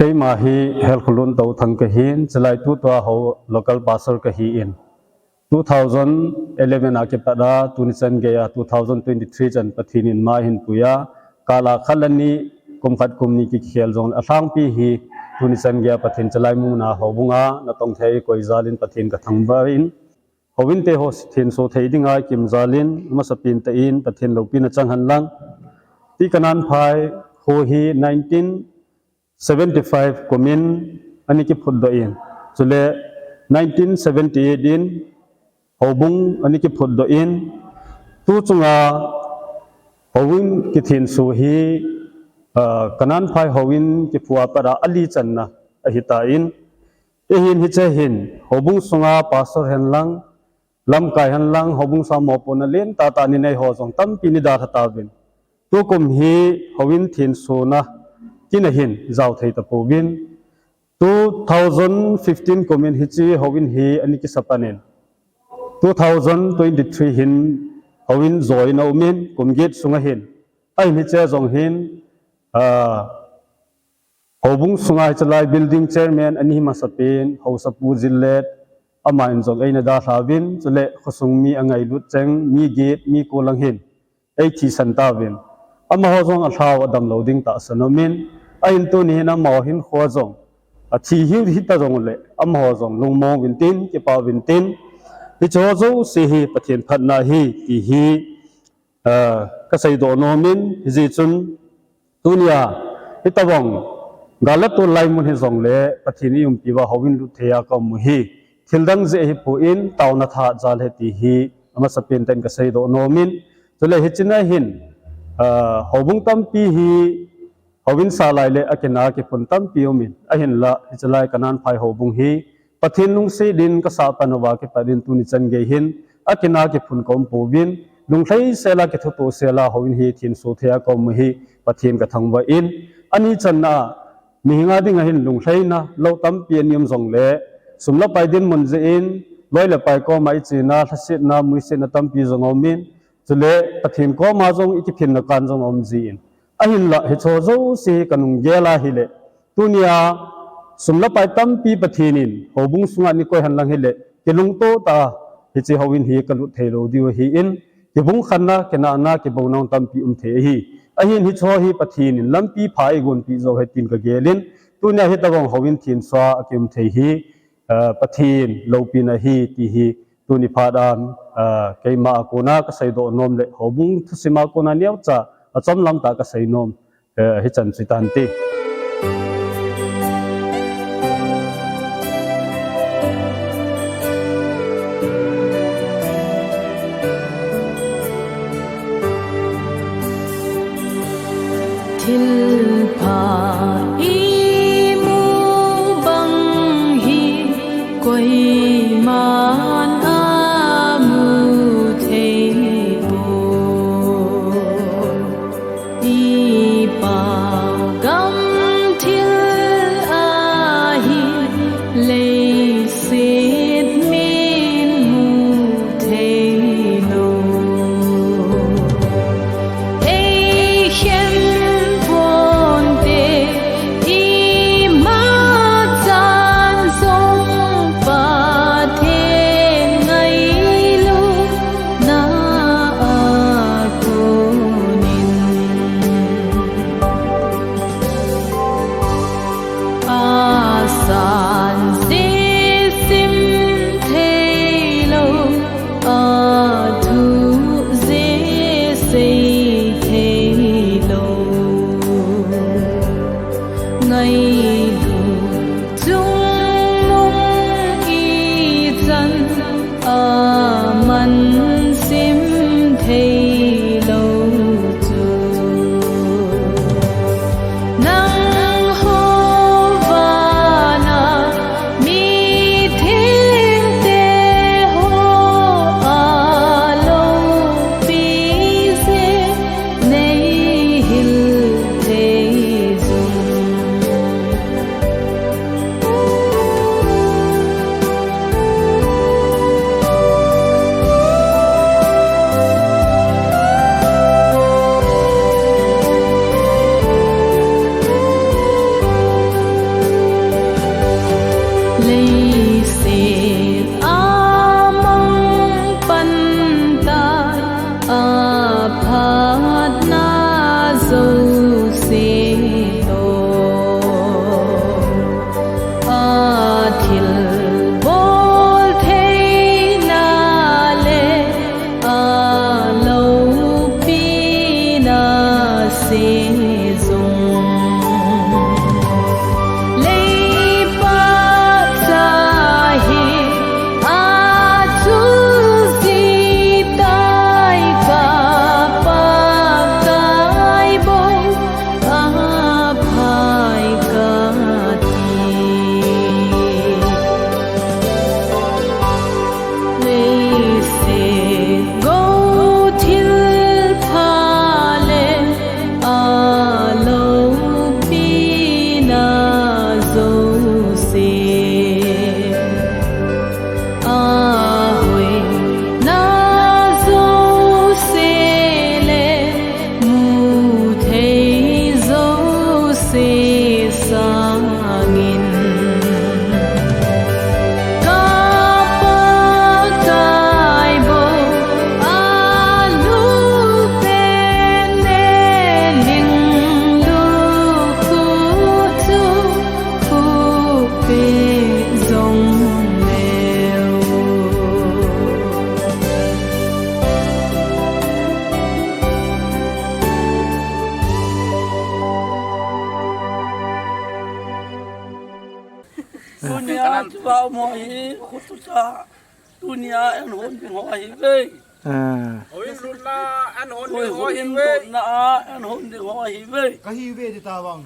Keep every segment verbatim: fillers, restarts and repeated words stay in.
Keima hi Helkhulun Touthang kahin, chulai tutua ho local pastor kahin. Two thousand eleven a kipat a tuni chan geiya two thousand twenty-three chan Pathen in ma ahin puiya, kala khat le ni, kum khat kum ni kikhel jong alhangpi hi tuni chan geiya Pathen chulai muna houbunga natong thei koi jalin Pathen kathangvah in. Houin te ho thenso thei dinga ikim jalin, amasapen tah in Pathen loupina chang hen lang. Ti Kananphai ho hi nineteen seventy-five kumin ana kiphutdoh in. Chule nineteen seventy-eight in houbung ana kiphutdoh in. Tu chunga houin kithenso hi, ah, Kananphai houin kiphu a pat a ali channa ahitan. Ahin hiche hin, houbung sunga pastor hen lang, lamkai hen lang, houbung sunga mopohna lentah tah in anei ho jong tampi ana dalha tauvin. Tukum hi houin thensona kin ahin jao thei tapouvin. Two thousand fifteen kumin hiche houin hi ana kisa panin. Two thousand twenty-three hin houin join aumin, kum get sunga hin. Ahin hiche jong hin, ah, houbung sunga hichelai building chairman ana hi masapen, Haosapu Jillet, aman jong eina dalhauvin, chule khosung mi angailut cheng, mi get, mi ko lang hin eithisan tauvin. Amaho jong alhau adamlou ding tahsan aumin, ahin tuni hin amaho hinkho jong athi hi hita jongle, amaho jong lungmong uvin tin, kipah uvin tin, hicheho jouse hi Pathen phatna ahi, ti hi, ah, kaseidoh nomin, hijeh chun, tunia, hitobang, gal le tol lai mun hijongle, Pathen in eiumpi uva houin lut thei a kaum u hi, thil dang jeh ahipon, taona thahat jal ahi ti hi, amasapen tah in kaseidoh nomin, chule hichea hin, ah, houbung tampi hi, houin sa lai le akina kiphun tampi aumin, ahinla, hichelai Kananphai houbung hi, Pathen lungset in kasah pan uva kipat in tuni chan gei hin, akina kiphun kaum pouvin, lunglhai sela kithutoh sela houin hi thenso thei a kaum u hi, Pathen kathangvah in, ani channa, mihinga dinga hin lunglhaina, lou tampi ana um jongle, sum le pai dinmun jeh in, loi le pai koma ichena, lhasetna, muisetna tampi jong aumin, chule Pathen koma jong ikiphinna kan jong aum jin. Ahinla, hicheho jouse hi kanung gel a hile, tunia sum le pai tampi Pathen in houbung sunga ana koi hen lang hile, kilungto tah a hiche houin hi kalut thei lou diu ahin, kibungkhenna, kinahna, kibouna tampi um thei ahi. Ahin hicheho hi Pathen in lampi pha eigonpeh jou ahi tin kagelin, tunia hitobang houin thenso a kium thei hi, ah, Pathen loupina ahi ti hi tuni phat a, ah, keima a kona kaseidoh nom le houbung thusim a kona neocha achomlam tah a kasei nom, eh, hichan chu hitante. Thilpha imu bang hi koiman amu thei poi. I Pa gam thil ahi leiset min mu thei lou. Ei khen ponte, ima chan jong Pathen ngailutna a konin. Asan jeh sim thei lou, athu jeh sei thei lou. Ngailut chungnung ichan aman sim thei lou chu. Nangho vana mithengte ho a loupi jeh Phatna jouse toh, a thilbol theina le a loupina se jong, leipa cha hi a chu ji tai ka Pakai bou a phai ka ti. Leiset gou thilpha le a loupina jouse, a hoina jouse le mu thei jouse sangin, ka Pakai bou a lungpen ne ling lukhu chu, khu pe jong leu. Tunia chua mo hi khutu cha. Tunia an hon ding ho ahi ve. Ah. Oi, lutna an hon ding ho ahi ve. Oi, hon ding ho ahi ve. Ka hi ve di ta bang.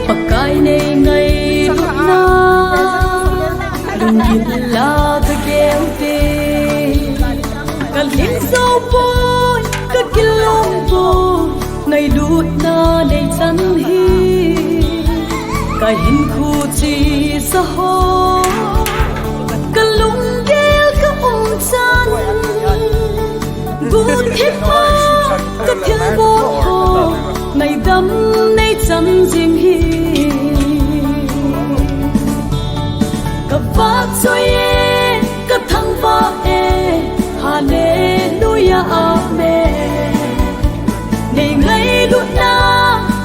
Pakai nei ngailutna lunggil la ka gel te, ka lhing jou poi, ka kilom poi, ngailutna nei chan hi. Ka hinkho chesa ho, ka lunggel ka um chan, gu thip a ka thilbol ho, ngaidam nei chan jing hi. Ka vak choi e, ka thangvah e, Hallelujah, Amen. Nei ngailutna,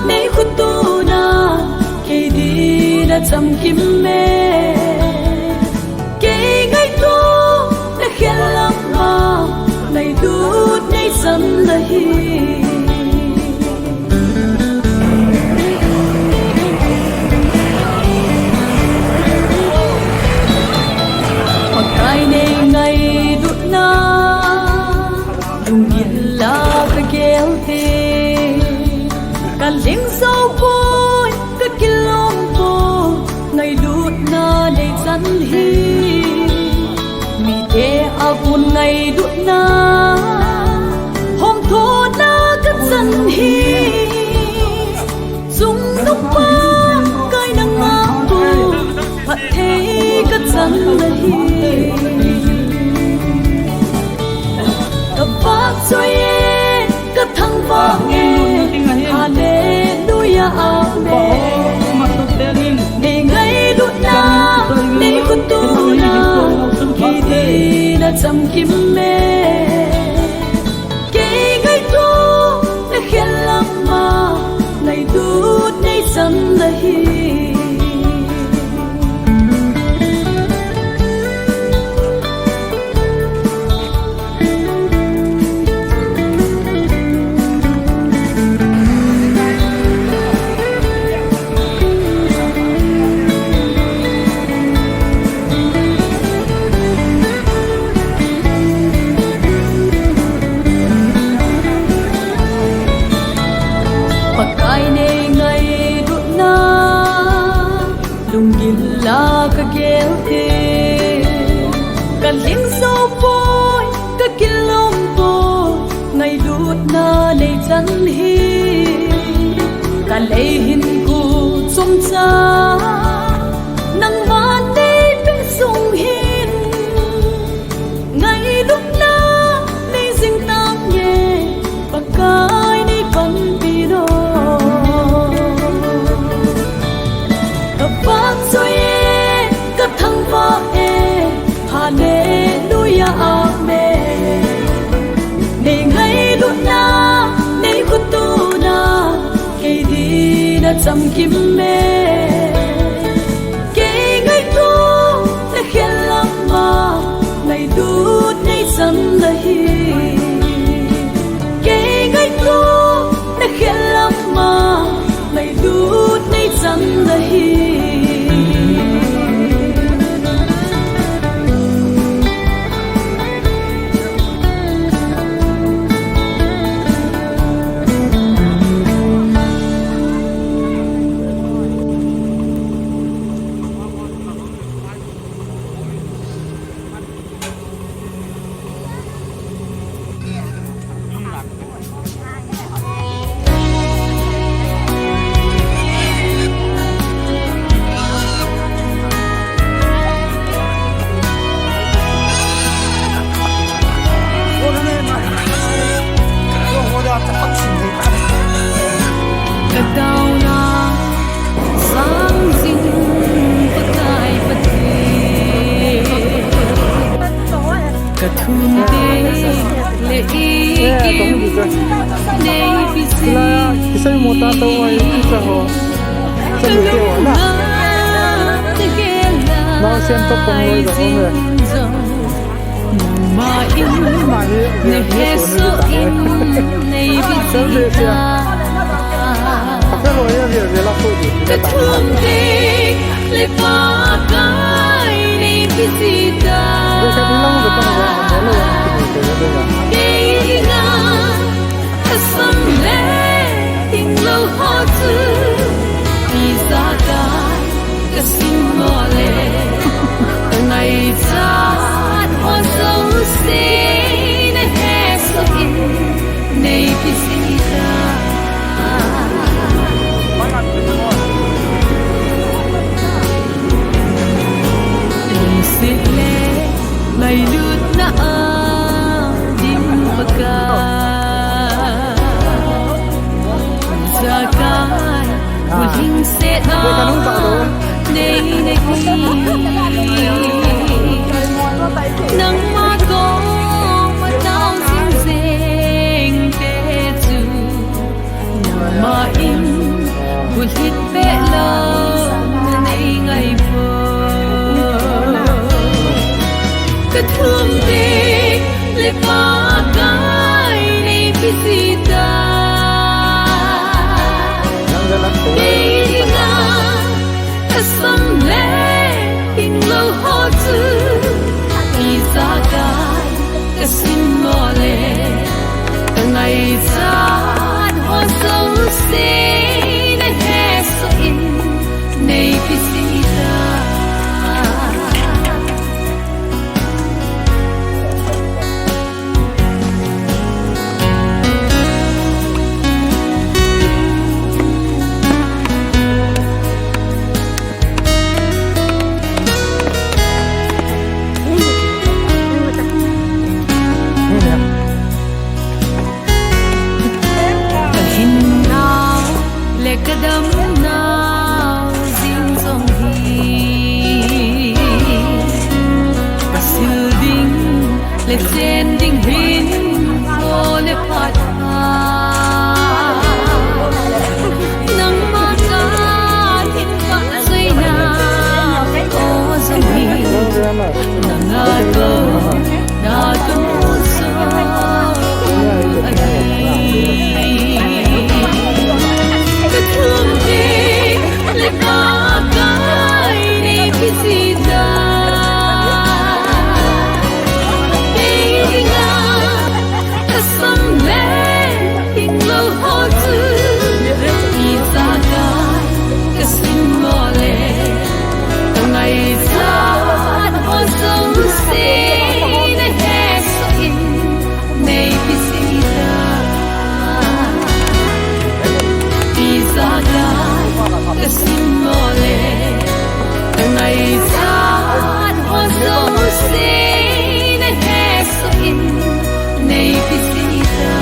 nei khutuna, kei dinga chamkim e. Kei ngaito na khel lam a, ngailut nei chan la hi. Pakai nei ngailutna, lunggil la ka gel te, ka lhing jou poi, ka kilom poi, ngailutna nei chan hi. Mite a kon ngailutna, hom thona ka chan hi. Chungnungpa kai nanga ko, phatthei ka chan la hi. Ka vak choi e, ka thangvah e, Hallelujah, Amen. Nei ngailutna, nei khutuna, kei dinga chamkim e. Kei ngaito na khel lam a, ngailut nei chan la hi. Pakai nei ngailutna, lunggil la ka gel te, ka lhing jou poi, ka kilom poi, ngailutna nei chan hi. Ka lei hinkho chomcha, nangman nei peh sung hin, ngailutna nei jing ta Chamkim me, kei ngaito na khel lama, ngailut nei chan na hi. Kei ngaito na khel lama, ngailut nei chan na hi. Ka taona sang jing Pakai Pathen. Ka thum te le i kim nei pi si. Kisai mo ta to ai sa ho. Sa mo te ho na. Ka gel lai. Na sem to pang loi da ho me. Nangma in, na hesoh in, nei pi si ta. Ka thum te le Pakai nei pi si ta. Kei dinga ka sam le ding lou ho chu, ijakai ka sim mo le, ka ngaichat ho jouse na hesoh in, nei pi si ta. Lungset le ngailutna a dim Pakai. Jakai, bulhingset a nei na hi. Nangma koma tao jing jeng te chu, nangma in bulhit peh lou na nei ngai poi. Ka thum te le Pakai nei pi si ta. Kei dinga ka sam le ding lou ho chu, ijakai ka sim mo le, ka ngaichat ho jouse na hesoh in, nei pi si ta. Ka hinnau le ka damnau jing jong hi, ka sil ding le chen ding hin mo le phat a, nangma ka thinpah chuina o jong hi, nanga ko na ka mu so ahi. Ka thum te le Pakai nei pi si ta. Kei dinga ka sam le ding lou ho chu, ijakai ka sim mo le, ka ngaichat ho jouse na hesoh in, nei pi si ta. Ijakai ka sim mo le, ka ngaichat ho jouse na hesoh in, nei pi si ta.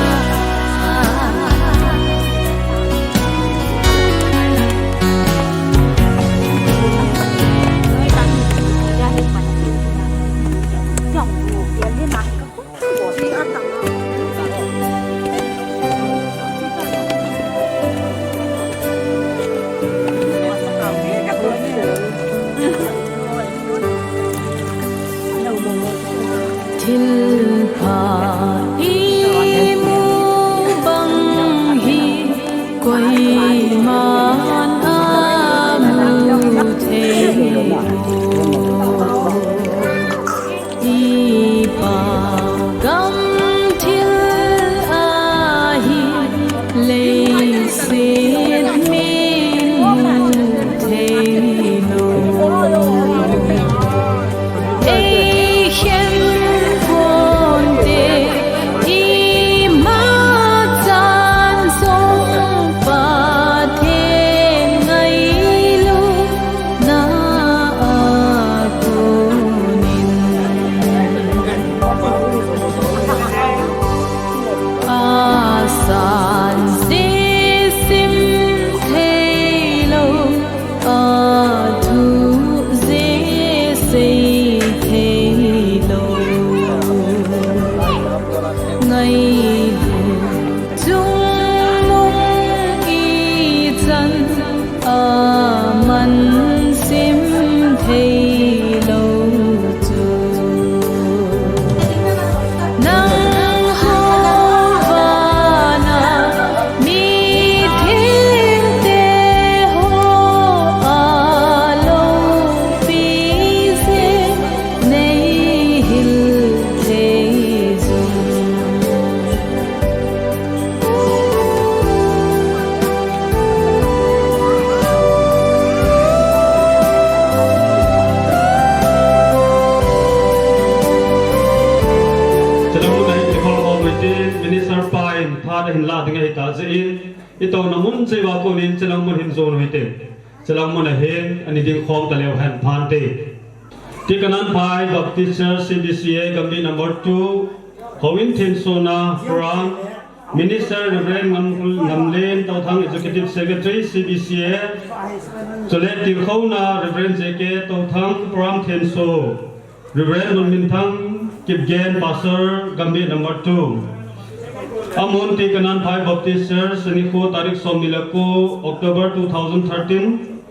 Pa in phat ahin la ding ahi tah jeh in, i touna mun cheh uva kon in chilang mun hin jon u hite. Chilang mun a hin ani ding khom ta leu hen phante. Ti Kananphai Baptist Church C B C A Gambih number two, Houin Thensona Program, Minister Reverend Ngam-, Ngamlen Touthang, Executive Secretary C B C A, chule tilkhouna Reverend J K Touthang, Program Thenso, Reverend Lunminthang Kipgen, Pastor Gambih number two. Amun Ti Kananphai Baptist Church, nikho tarik somni le ko, October two thousand thirteen,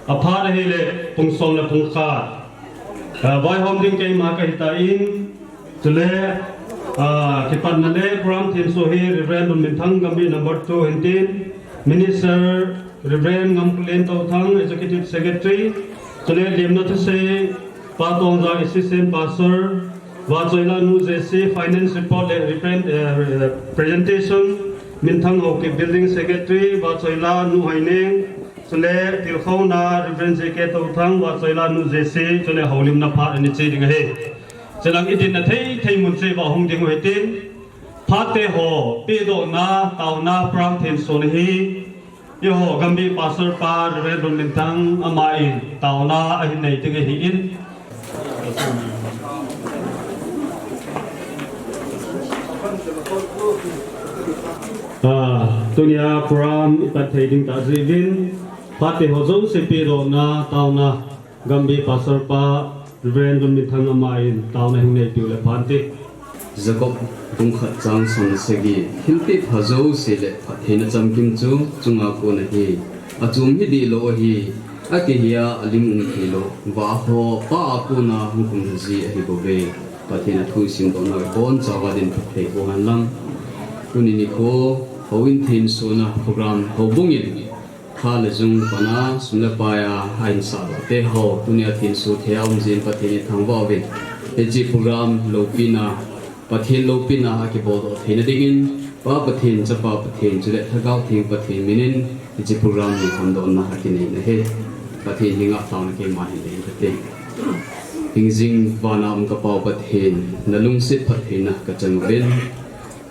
aphat ahile pung som le pung khat. Ah, vaihom ding keima kahi tan, chule, ah, kipatna le program thenso hi Reverend Lunminthang Gambih number two hintin, Minister Reverend Ngamlen Touthang, Executive Secretary, chule lemna thusei Pa Tongjang, Assistant Pastor, Vachoila nu J C, Finance Report le Reverend, eh, Presentation, Minthang Haokip, Building Secretary, Vachoila nu Hoineng, chule tilkhouna Reverend J K Touthang, Vachoila nu J C, chule houlimna phat ani che ding ahi. Chilang i dinna thei thei mun cheh uva hung ding u hitin, phat te ho, pedohna, taona, program thensona hi, eiho Gambih Pastor pa Reverend Lunminthang ama in taona ahin nei ding ahin. Ah, tunia program i pat thei ding tah jeh uvin, phat te ho jouse pedohna, taona, Gambih Pastor pa Reverend Lunminthang ama in taona hin nei diu le phante. Jacob bung khat chang som le sagi, thilpeh pha jouse le phattheina chamkim chu chunga kon ahi. Achom hi dihlou ahi, akihei a alim um theilou, vah ho Pa a kona hung kumlha ji ahi bouve. Pathen a thu i simdoh nau hi bonchauva din phatthei boh hen lang. Tuni nikho, Houin Thensona program houbung in Kha le jung pan a, sum le pai a, ahin sahdoh te ho, tunia thenso thei a um jeh in Pathen i thangvah uvin. Hiche program loupina, Pathen loupina a kibol doh theina dingin, Pa Pathen, Chapa Pathen, chule Lhagao Theng Pathen min in, hiche program hi hondohna a kinei na ahi. Pathen henga taona keima hin nei kate. Hingjing vana um ka Pau Pathen, na lungset phattheina ka chang uvin.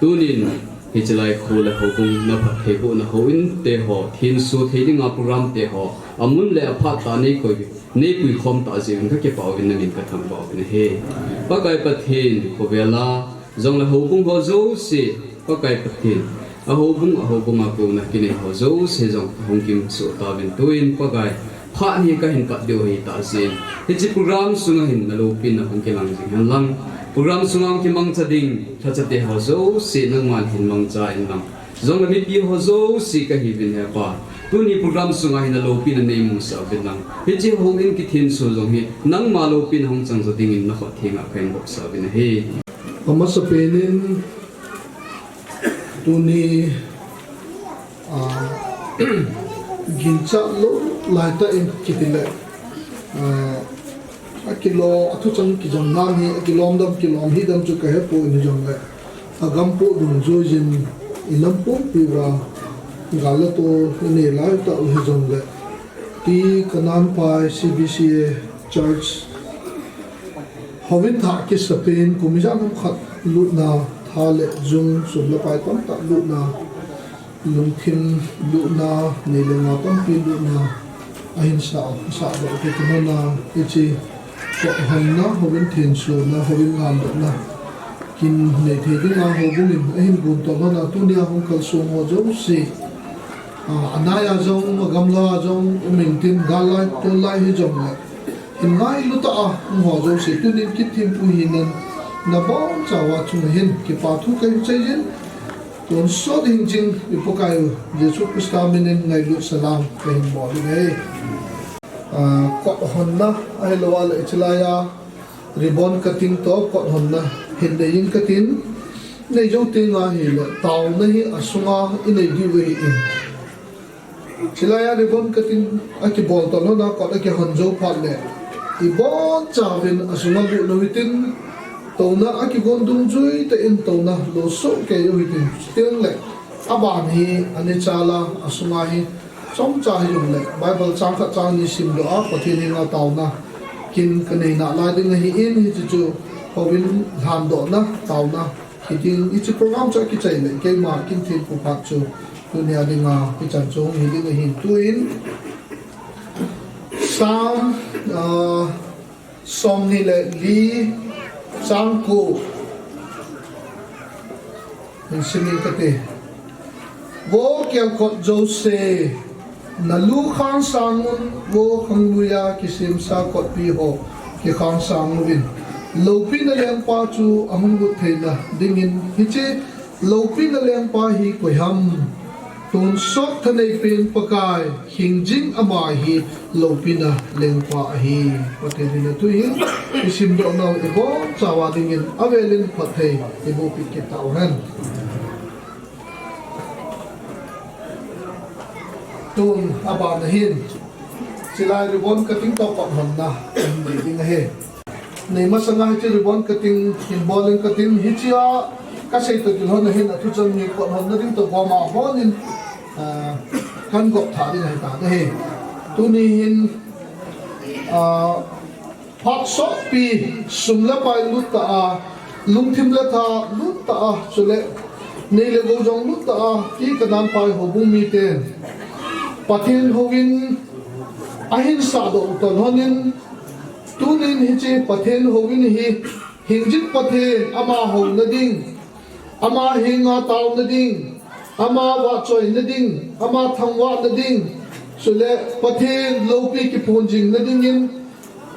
Tunin, hiche lai kho le houbung na phattheibohna houin te ho, thenso thei dinga program te ho, amun le aphat tah a nei koi, nei puikhom tah jeh uvin ka kipah uvin, na min ka thangvah uvin ahi. Pakai Pathen, khovel a, jong le houbung ho jouse, Pakai Pathen, a houbung, a houbung a kona kinei ho jouse jong hung kimsoh tauvin, tuin Pakai, phat hi ka hin pat diu ahi tah jeh in, hiche program sunga hin na loupina hung kilang jing hen lang. Program sunga hung kimangcha ding, lhacha te ho jouse nangman hin mangcha in lang. Jong le mipi ho jouse ka hiuvin he Pa. Tuni program sunga hin na loupina nei musah uvin lang. Hiche houin kithenso jong hi, nangma loupina hung chang jo dingin na khut thenga ka hin bopsah uvin ahi. Amasapen in, tuni, ah, ginchat lou laitah in kiti le, ah, akilou, athuchang kijong nam hi, akilom dam, kilom hih dam chu ka hepoi, hijongle, agam po dungjuiyin, i nam pumpi uva, gal le tol, i nei laitah u hijongle, Ti Kananphai C B C A Church, Houin thah kisapen, kum ijat ham khat lutna, tha le jung, sum le pai tamtah lutna, lungthim lutna, nei le gou tampi lutna, ahin sah, sahdoh kit u hon a, hiche, kothonna, houin thensona, houin lamdohna, kin nei thei dinga houbung in, ahin bol to hon a, tunia hung kalsong ho jouse, a, anai a jong, agamla a jong, um intin, gal lai, tol lai hijongle, hin ngailu tah a, um ho jouse, tunin kithempu hina, nabonchauva chunga hin, kipa thu kahin seiyin, tonsot hingjing, i Pakai u, Jesu Christa min in ngailut salam, kahin bol in ahi. Ah, kothonna, ahilou le hiche lai a, ribbon cutting toh, kothonna, hin nei inge katin, nei jou teng ahile, taona hi asunga, i nei diu ahi in. Chulai a ribbon cutting a kibol to lhon a kot a kihon jou phat le, ibonchauvin asunga lut lou hitin, touna a kigon dungjui tah in touna lo soh kei u hitin, chuteng le, aban hi ani chal a, asunga hi, chomcha hijongle, Bible chang khat chang ni simdoh a, Pathen henga taona, kin kanei nalai ding ahin, hiche chu, houin lhandohna, taona, Hitin hiche program chu akichai le keima Kinthempu phat chu tunia dinga hichan chu hung hi ding ahin, tuin Psalm, ah, somni le li, chang ko. Hin sim inge kati. Vo kelkot jouse, nalu khang sang un, vo khangluiya kisemsa kotpi ho kikhang sang uvin. Loupina lengpa chu ahung lut theina dingin, hiche loupina lengpa hi koi ham? Tonsot thaneipen Pakai, hingjing ama hi loupina lengpa ahi. Pathen in athu hi isimdoh nau ibonchauva dingin avelin phatthei iboh peh kit tauhen. Tun abana hin, hilai ribbon cutting toh pat honna nei ding ahi. Nei masanga hiche ribbon cutting hin bol inge katin, hichea kasei toh kilhonna hin athu chang ni pat honna ding toh goma honin, ah, kan gop tha ding ahi ta ahi. Tuni hin, ah, phat sotpi, sum le pai lut tah a, lungthim le tha lut tah a, chule nei le gou jong lut tah a, T. Kananpai houbung mite Pathen houin ahin sahdoh u toh kilhonin, tunin hiche Pathen houin hi, hingjing Pathen ama houna ding, ama henga taona ding, ama vahchoina ding, ama thangvahna ding, chule Pathen loupi kiphong jingna dingin,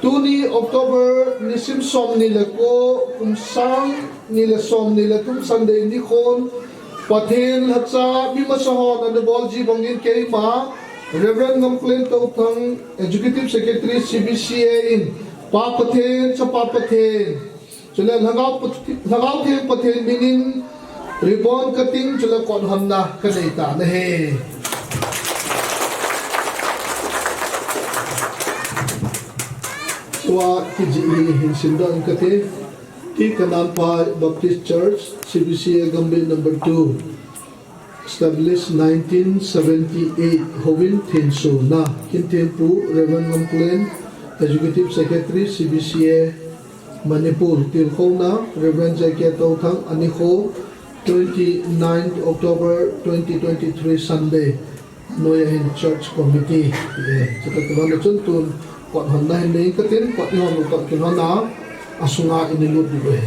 tuni October nisim somni le ko, kum sang ni le somni le thum Sunday nikhon, Pathen lhacha mi masa hon ana bol ji bangin keima Reverend Ngamklen Touthang, Executive Secretary C B C A in, Pa Pathen, Chapa Pathen, chule Lhagao Pat-, Lhagao Theng Pathen minin ribbon cutting chule kothonna kanei tan ahi. Tua kijih hi hin simdoh inge kati. T. Kananpai Baptist Church, C B C A Gambih number two. Established nineteen seventy-eight, houin thensona, Kinthempu Reverend Ngamklen, Executive Secretary, C B C A, Manipur, tilkhouna, Reverend J K Touthang, anikho, twenty-ninth October twenty twenty-three, Sunday, noiya hin Church Committee, eh, chutah kilhonna chun tun, kothonna hin nei inge katin, kot ihon u toh kilhonna, asunga ina lut diu ahi.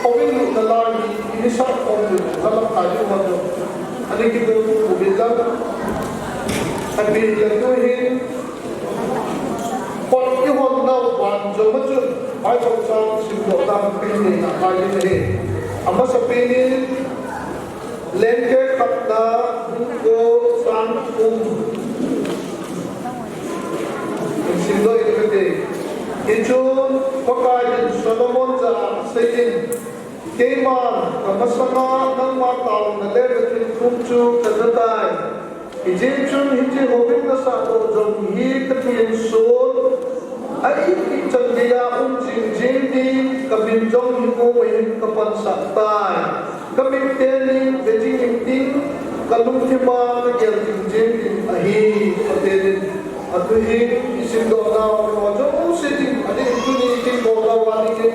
Houin lutna lai hi, ini sap khom ding, khalam kha ding hon jong, ani kidou uvin lang. Ahin la tuhin, kot ihon nau ban jong ma chun, Bible chang simdoh ding kahin nei nalai ding ahi. Amasapen in, Lengke khatna, bung ko, chang thum. Hin simdoh inge kati. Hichun, Pakaiyin Solomon jah a aseiyin, Keiman kamasanga nangma taona le nathinthum chu kana tai. Hijeh chun hiche houin nasahdoh jong hi kathenson a, ipi chan geiya um jing jing ding, kamin jong hiche mun a hin kapansah tai. Kamit teni ve jing ding, kalungthim a kagel jing jing ding ahi, Pathen in. Atu hi isimdoh nau ho jouse ding, ani tuni isimdoh nau a dingin,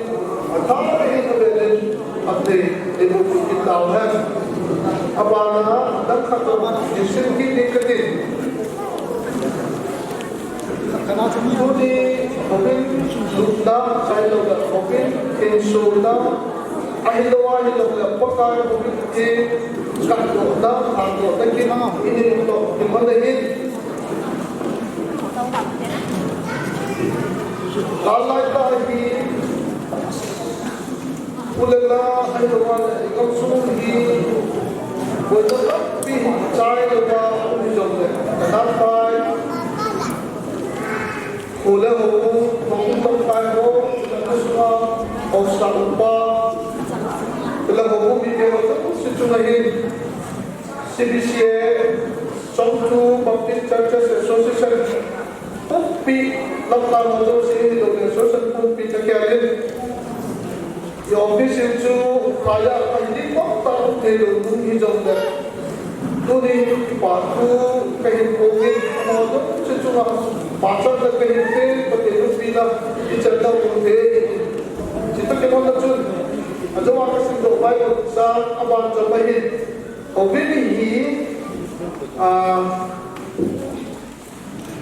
athah in avelin, ate, eiboh peh kit tauhen. Abana, dang khat toh, isim kit ding kati. Tuni, houin lutna, ahilouleh, houin thensona, ahilou, ahilou le, Pakai houin theng, Katdohna, katdohna kit, ini to, kimana hin. Lalai ta hi, ulela, ai lo wa le, i kam sung hi, boina tampi, chai lo wa, uni jong le, ka dam pai. Khole ho, ho, ho, ho, kai ho, ho, sunga, ho, sa, upa. Tela ho, ho, mi, ho, ho, si, chunga hin. C B C A, Chongchu Baptist Churches Association, pumpi, lamkai ho, ho, si, ho, ho, association, pumpi, chakia hin. I office in chu, kaya, kahin ding, pumpi, ta, um, thei lou, nung hi jong le. Tuni pa thu kahin pungin, amaho jong chu chunga, pachatna kahin pe, Pathen loupina, i chan nau um thei. Chuti kilhonna chun, ajou a kasim doh Bible chang, aban chang ahin. Houin hi, ah,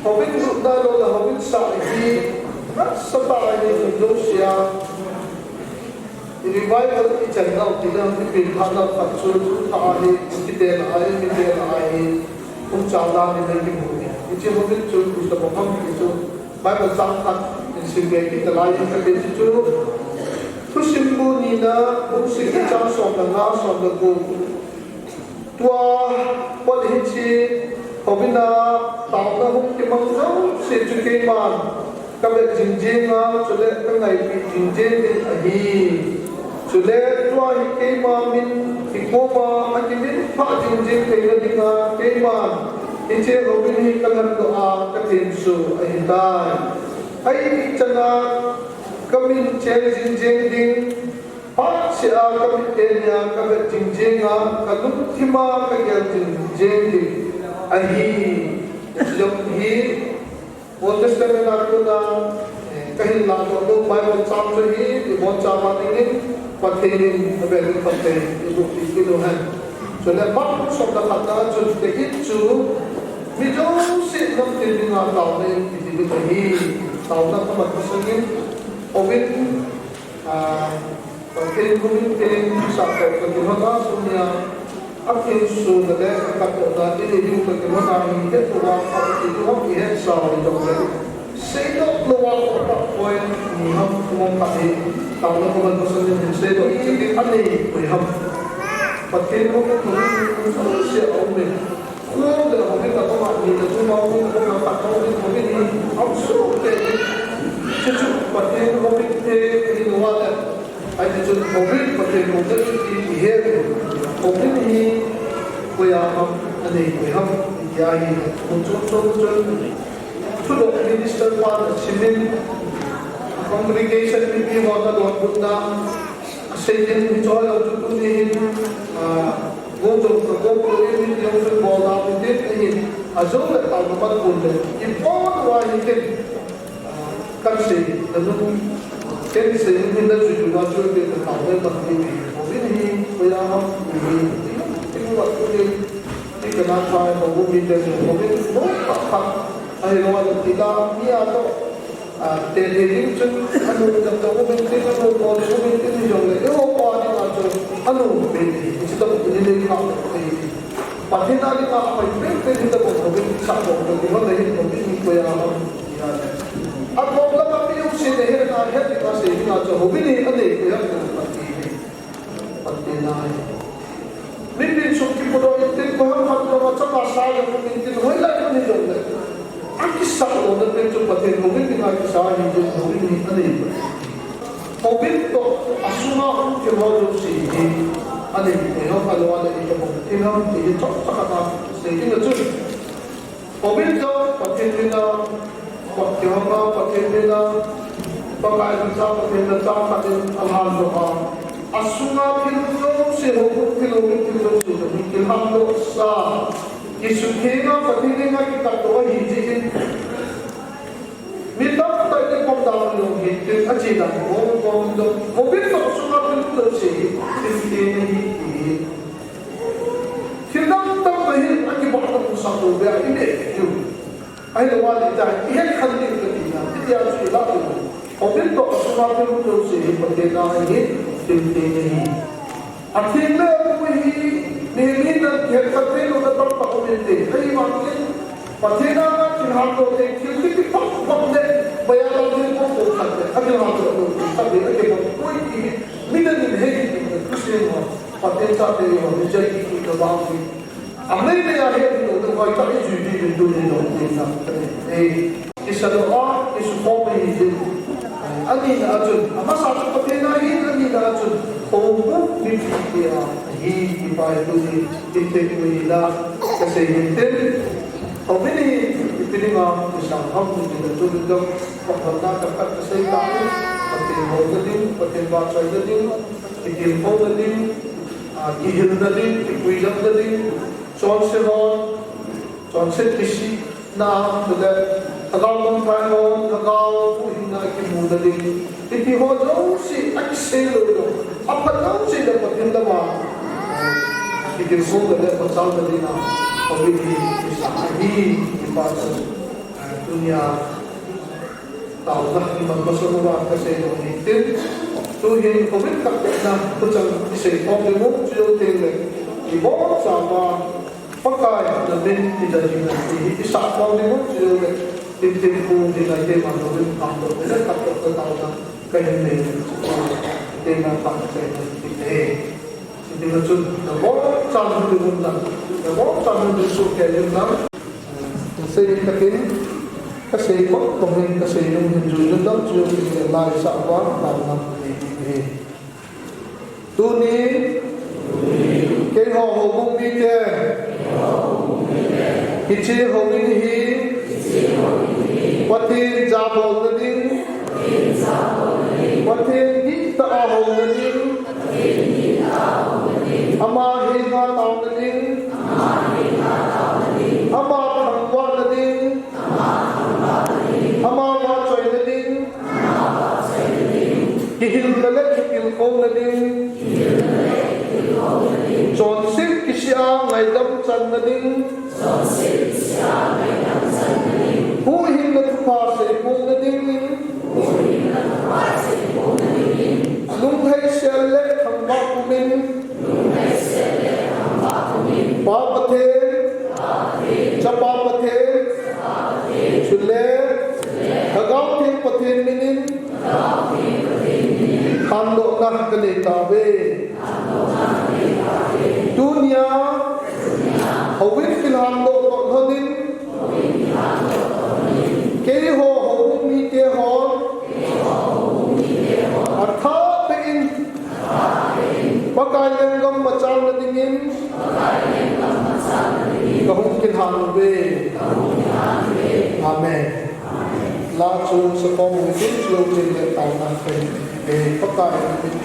houin lutna lou le houin sah hi, nasatah a hi, hung jousea. I revival i chan nau tina, i pil phat nau khat chu, thu thah ahi, i kite na ahi, i kite na ahi, hung chal dan in kimu hi. Hiche houin chu, Christa bang ham ti chu, Bible chang khat, in sim ve kit nalai in kati chu. Thusim bu nina, bung sagi chang som le nga, som le gup. Tua, phat hiche, houin a, taona hung kimang jouse chu keiman, ka vet jing jing a, chule ka ngaipi jing jing ding ahi. Chule tua hi keima min, hi koma, akimin pha jing jing theina dinga, keiman, hiche houin hi ka lhandoh a, ka themsuh ahitai. Ahi chana, ka min cheng jing jing ding, Phat seh a ka mit teni a ka vet jing jing a, ka lungthim a ka gel jing jing ding ahi. Jong hi Old Testament a kona, eh, kahin lahdoh u Bible chang chu hi, ibon chama dingin, Pathen in avel in Pathen in iboh pi kit u hen. Chule Mark som le khat na chun, Pathen chu mi jouse lamtin dinga taona in iti ding ahi. Taona kaman masangin, houin Ah, Pathen houin te, sah tah ka kilhon a, tunia, athemsuhna le akatdohna, ini diu ka kilhon a, hi het lou a, Pathen houin hi het sao hi jong le. Seidoh lou a, ka point ni ham, kum khat hi, taona kaman masangin hin seidoh, kiti anei, koi ham. Pathen houin, houin, houin, se a um e. Kho le houin a koma ni le thum a houin, kho le khat a houin, houin hi aum soh kei. Chuchu Pathen houin te hi lou a le. Ahi chun houin Pathen houin te hi i he. Houin hi koi a ham, anei koi ham, tia hi. Mun chom chom chun. Thudoh minister pan simin. Congregation mipi hon adonbutna. Asei din hiche ho jong chu tuni hin, ah, gou jong ka gou lou in, hiti jong chu bol dau hitin, ahin, ajou le tao naman pon le, ibon uva hitin, ah, kan sei, nanung, ken sei, hin na jui uva chu, ken na tao le man hi, houin hi, koya ham, hi, hi, hi, hi, hi, kana chai, houin hi, houin, houin, houin, ahi lou le, ila, mi a to, Ah, te te ding chun, anu dam dam um intin, anu bol um intin, hijong le, eiho pa dinga chun, anu bol hi, hiche tobang hi nei kha, Pathen a dinga, apai pen pen hi tobang, houin sa bol, houin hi, houin hi koya ham, tia le. Akom lama mi um se le, hena, het dinga, sei dinga chun, houin hi, anei koya ham, Pathen hi. Pathen a hi. Mipi sung kipudoh intin, koiham khat jong achapa sa jong um intin, hoilai mun hijongle. Akisah louna pen chu Pathen houin dinga kisa ahi, houin hi anei. Houin toh asunga um thil ho jouse hi anei. Koiham alou a le itobang thil ham ti hi chomcha khat a sei ding a chun. Houin jong Pathen mina, Pathen houin a Pathen mina, Pakai min a Pathen mina chang khat in alhan doh a. Asunga thil jouse, houbung thil, houbung thil jouse, houbung thil ham doh sa. Kisutheng a Pathen dinga kikapdoh ahi jeh in. Mi tamtah in kom dang lou hi, tin achi dan, kom, kom dang. Houin toh asunga thil jouse hi, thil theng ahi, ti. Thil dang tamtah hi, akibah tah sa lou beh a, i beh diu. Ahilou le, i het khen diu kati na, hitia chu i lah diu. Houin toh asunga thil jouse hi Pathen a ahi, thil theng ahi. Atheng le apoi hi, mihem hi Kihet khat thei louna tamtah um inte. Ahivangin Pathen a thilhan doh te, thil kiti phat phat le, maya lam ding ko ko khat le, athilhan doh lo, khat le, athilhan doh koi ti hi, midang in hei ti, Christian ho, Pathen chate ho, mi jai ti, ti, lo bang ti. Angai le ahi, ti lo, lo, vai ta, i jui ti, ti, tu, ni, lo, ti, na, eh, i sa lo, a, i su ko, mi, ti. Ani na chun, amasa chu Pathen a hin, ani na chun, ko, mi, ti, ti, a, hi, ti, pa, tu, ni, ti, ti, tu, ni, la, ka sei, ni, ti. Houin hi, ipi dinga, i sang ham, i dinga chu, i dong, pakhatna, ka khat, ka sei ta, Pathen houna ding, Pathen vahchoina ding, kitilkhouna ding, a, kihilna ding, kipuilamna ding, chonse hon, chonset kisihna, tule, lhagao lamkai hon, lhagao huhhingna kimuna ding, Hiti ho jouse, akisei lou lou. Aphat jouse le Pathen lama. Kitilkhouna le pachalna dinga. Houin hi, kisa ahi, kipa chu. Tunia. Taona, iman masa uva kasei lou hitin. Tuhin, houin khat na, tuchang kisei khom ding u, chujou teng le. Ibonchauva. Pakai, namin, ida jing na ti hi, isah khom ding u, chujou le, tin tin pu, ding a, te man, namin, kham, to, le, khat, to, to, tao, na, ka hin, ne, te man, pa, te, na, ti, te. Ti, ding a chun, nabonchauvin hung ding un lang, nabonchauvin hung ding soh kei un lang. Kasei takin, kasei khom, khom hin, kasei nung hin, jui un lang, chujou, ti, le, lai, sah, va, tao, na, ti, ti, ti. Tuni, keiho houbung mite, hiche houin hi, Pathen jabolna ding, Pathen dihtah a houna ding, ama henga taona ding, ama thangvahna ding, ama vahchoina ding, kihilna le kitilkhouna ding. Chonset kisih a ngaidam channa ding. Huhhingna thupha seibolna ding. Lunglhaisel le thangvah pumin. Pa Pathen, Chapa Pathen, chule, Lhagao Theng Pathen minin, lhandohna kanei tauve. Tunia, houin kilhandoh toh lhonin, keiho houbung mite hon, athah beh in, Pakai lenggam machalna dingin, kahung kilhan uve. Amen. La chu sakhom u hitin, chujou chun le taona kahin pe, Pakai in.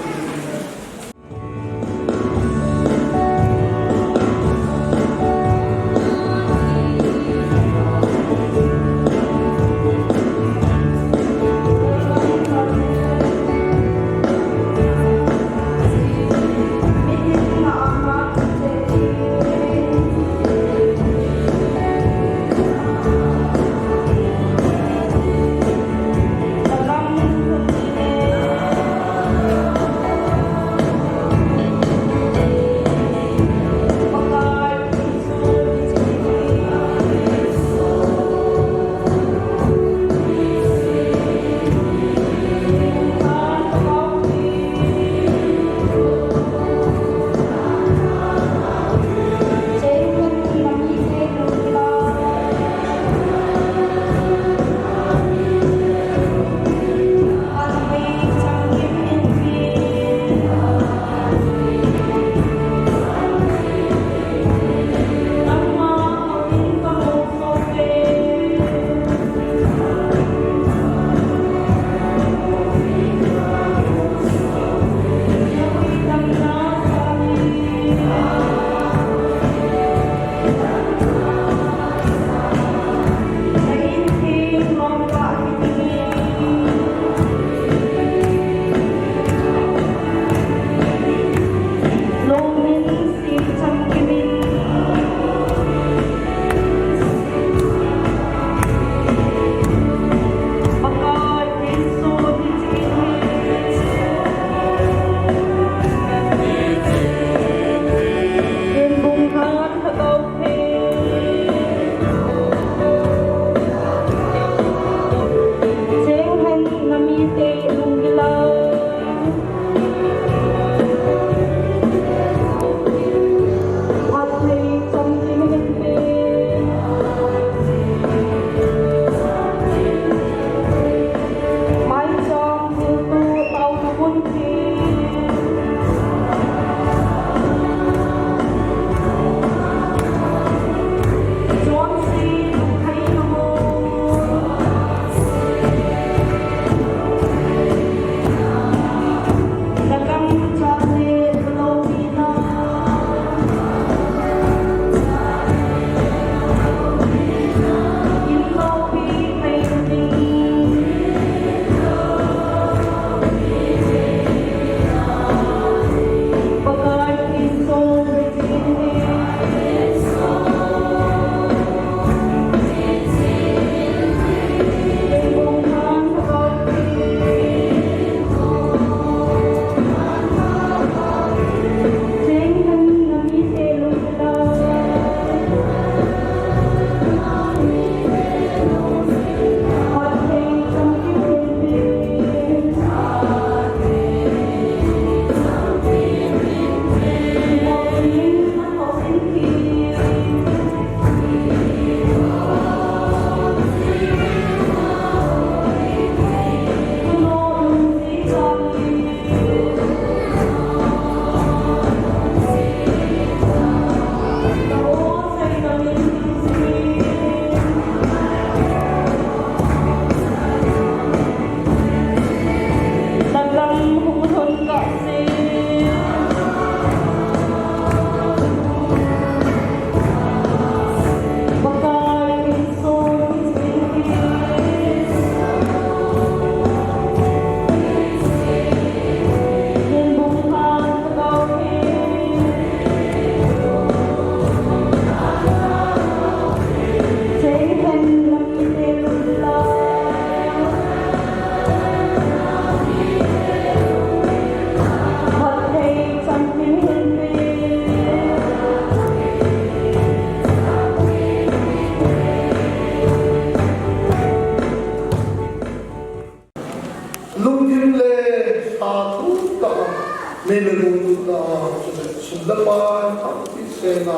Nei le gou lutna, chule sum le pai, thangpi sena,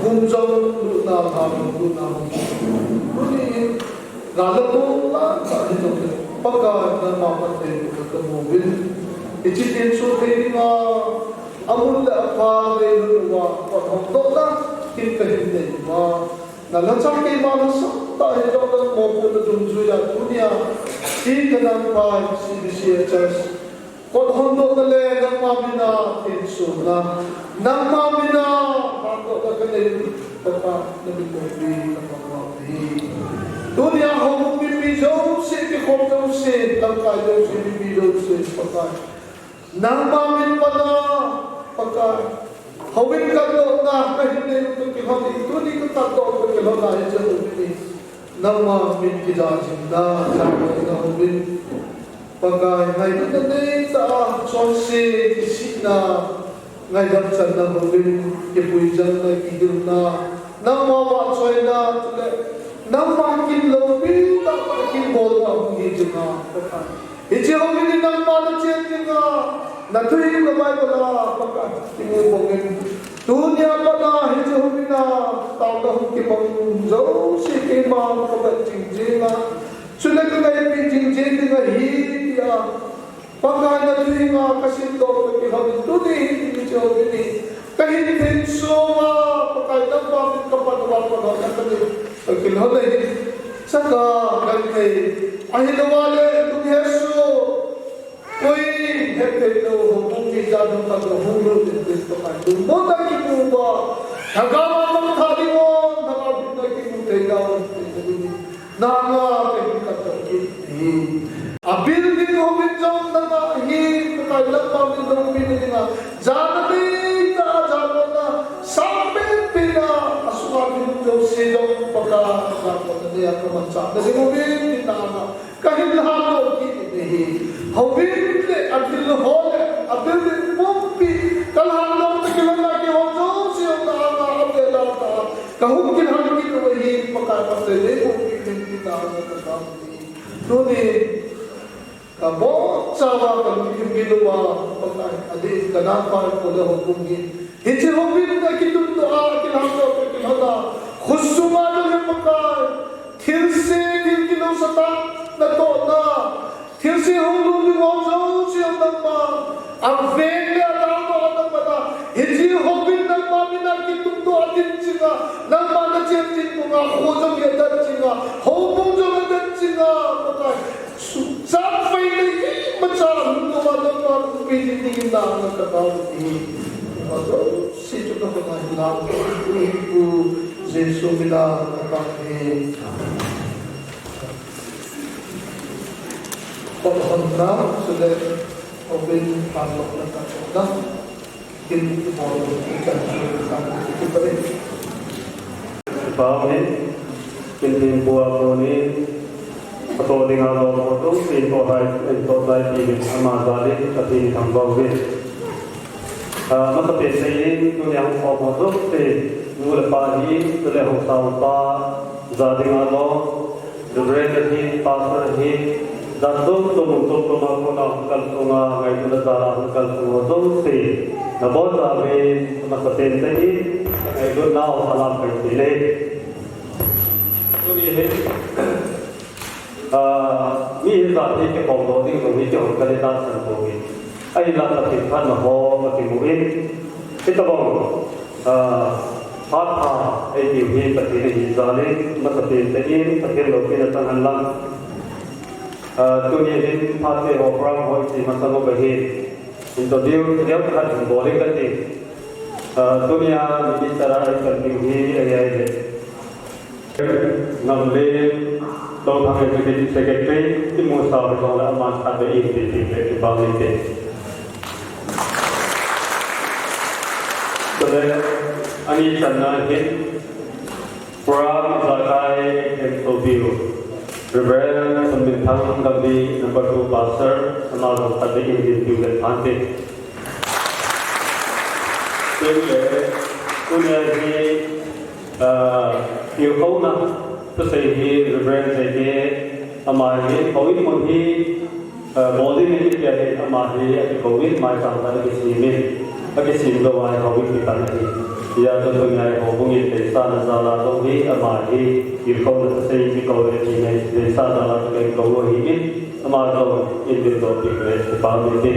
kum jong lutna, lha jong lutna. Tuni, gal le kum lantah hijongle, Pakai nangma phatthei kamu uvin. Hiche thenso thei dinga, amun le apha nei lhun uva, kot hongdohna, hin kahin nei uva. Nalhachang keima lhasam tah hijongle, mopohna dungjuia, tunia, hi kanam pai, C B C A Church. Kot hongdohna le nangma mina thensona, nangma mina hangdohna kanei, Pakai namin loupi kapang uve. Tunia houbung mipi jouse, kikhom jouse, lamkai jouse, mipi jouse, Pakai. Nangma min pana, Pakai. Houin katdohna kahin nei u toh kilhon in, tuni kakatdoh u toh kilhon in, hiche houbung hi nangma min kijah jing na, jahna houbung. Pakai, ngailutna neitah a, chonse, kisihna, ngaidam channa houbung, kipuijangna, kihilna, nangma vahchoina, chule nangma kin loupi tah a kin bolna houbung hi jing a, Pakai. Hiche houbung hi nangma nachen dinga, nathu hi na Bible a, Pakai, kimu bangin. Tunia pat a hiche houbung a, taona hung kibang jouse keima kavet jing jeng a. Chule kangaipi jing jeng ding ahi tia. Pakai nathu hi nga kasimdoh toh kilhon in tuni hiche houbung hi. Kahin thenso uva, Pakai nangma min kapan uva, Pakai nangma min kakilhon ahi. Saka, kan thei. Ahilouva le, lunghesoh. Koi hetthei lou, houbung mi jat hung khat hung lut in tin Pakai. Lungmonna kimu uva. Lhagao a mangthah ding un, lhagao a kimu thei ding un. Nanga kahin katdoh kit ahi. A building houbung jong nanga ahi, Pakai nangma min loupina dinga. Jana neitah a, jana sangpen pen a, asunga mi hung jouse jong Pakai, jana neitah a kamanchahna ding uvin, tin nanga kahin lhadoh kit ahi. Houbung le, athil ho le, abuilding pumpi, kalhadoh toh kilhon a kihou jouse jong nanga, avela tah a, kahung kilhon kit u ahi, Pakai phatthei neiboh peh in tin nanga kakap ahi. Tuni, kabonchauva kalungthim gil uva, Pakai, adeh in kanam pai kho le houbung hi. Hiche houbung a kitungdoh a, kilhangdoh a, kilhon a. Khosunga jong hi Pakai. Thilse, thil kilou satan, natohna. Thilse hung lhung ding ho jouse nangma. Aveng le adang ho nangma na. Hiche houbung nangma mina kitungdoh a din jing a. Nangma nachen jing banga kho jong adat jing a. Houbung jong adat jing a, Pakai. Suhchat pai le imacha lungmong a nangma loupi ding dingin nanga katao ahi. Ima jouse chu nakhut a hinla, Pu Jesu mina katao ahi. Kot honna, chule, houbung phatdohna katdohna. Pau ni, kin tin bua ko ni, ato dinga lou ko tu, tin to hai, tin to hai ti ni, ama jal in, Pathen thangvah uve. Ah, masapen in, tunia hung khom ho jouse, nu le pa hi, chule haosa upa, ja dinga lou, Reverend ahi, Pastor ahi, jat chom chom, mun chom chom a kona hung kalsong a, ngailutna jal a hung kalsong ho jouse, nabonchauvin, masapen in, ngailutnau alam pai tile. Tuni hi, ah, mi hijat hi kikhom doh ding jong hi kihung kale tahsan bou hi. Ahinla Pathen phatna ho akimu in. Hitobang, ah, phat pha eitiu hi Pathen ahi jal in, masapen in Pathen loupina chang hen lang. Ah, tuni hin phat te ho program ho iti masang uva hi. Introduce deu khat hin bol inge kati. Ah, tunia minister a ikan ding hi ahi ahi le. Ngamlen, Longthang Executive Secretary, Timusa Rizong le aman khatvei in ti ti le kipah in te. Chule, ani channa hin, Program ijakai in sopiu, Reverend Sunminthang Gambi, number two Pastor, ama jong khatvei in dinpiu le phante. Chule, tunia hi, ah, tilkhouna, thusei hi Reverend J K, ama hi, houin mun hi, Eh, bol ding in kiti ahi, ama hi akikou in, maicham khat akisem in, akisem lou a hi houin kipan ahi. Hijeh chun tunia hi houbung in deisahna jal a jong hi ama hi tilkhouna thusei kikou le ti nei, deisah jal a jong kikou u ahi in, ama jong in dingdoh peh le kipa um inte.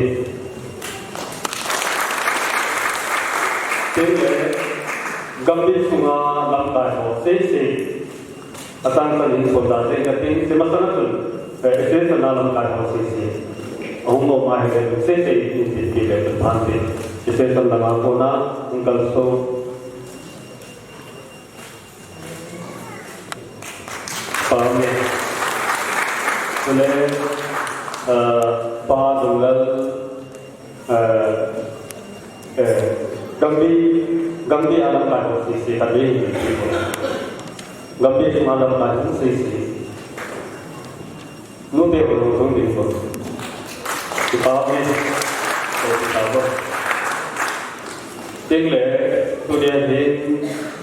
Tin le, gambi sunga lamkai ho sese. Atang tah in koi ta jeng kati, hiche masang a chun, eh, association a lamkai ho sese. Ahung lou ma hile, sese in tin ti le chun phan te. Association langa kona, hung kalson. Pa me. Chule, eh, Pa Lunglal, Eh, eh, gambi, gambi a lamkai ho sese khat ding. Gambi sunga lamkai ho sese. Nute ho lungthim ding ho. Kipa um e. Kipa um e. Tin le, tunia hi,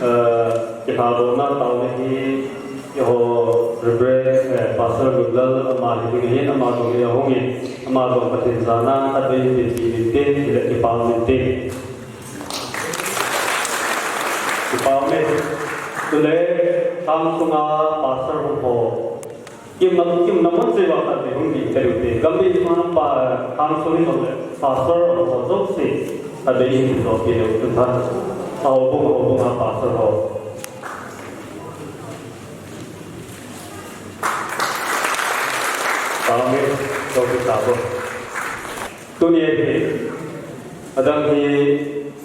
eh, kithadohna taona hi, eiho Reverend, eh, Pastor Lunglal ama hi ding ahin, ama jong hi ahung in, ama jong Pathen jana khatvei in tin ti ding tin, ti le kipa um inte. Kipa um e. Chule, khang sunga Pastor hung ho. Kimna, kimna mun cheh uva khatvei hung ding teu te. Gambi sunga pa, khang sung hi jong le, Pastor ho jouse. Khatvei in tin doh peh leu chun pha. Houbung, houbung a Pastor ho. Amen. Koi ta bo. Tunia hi, adang hi,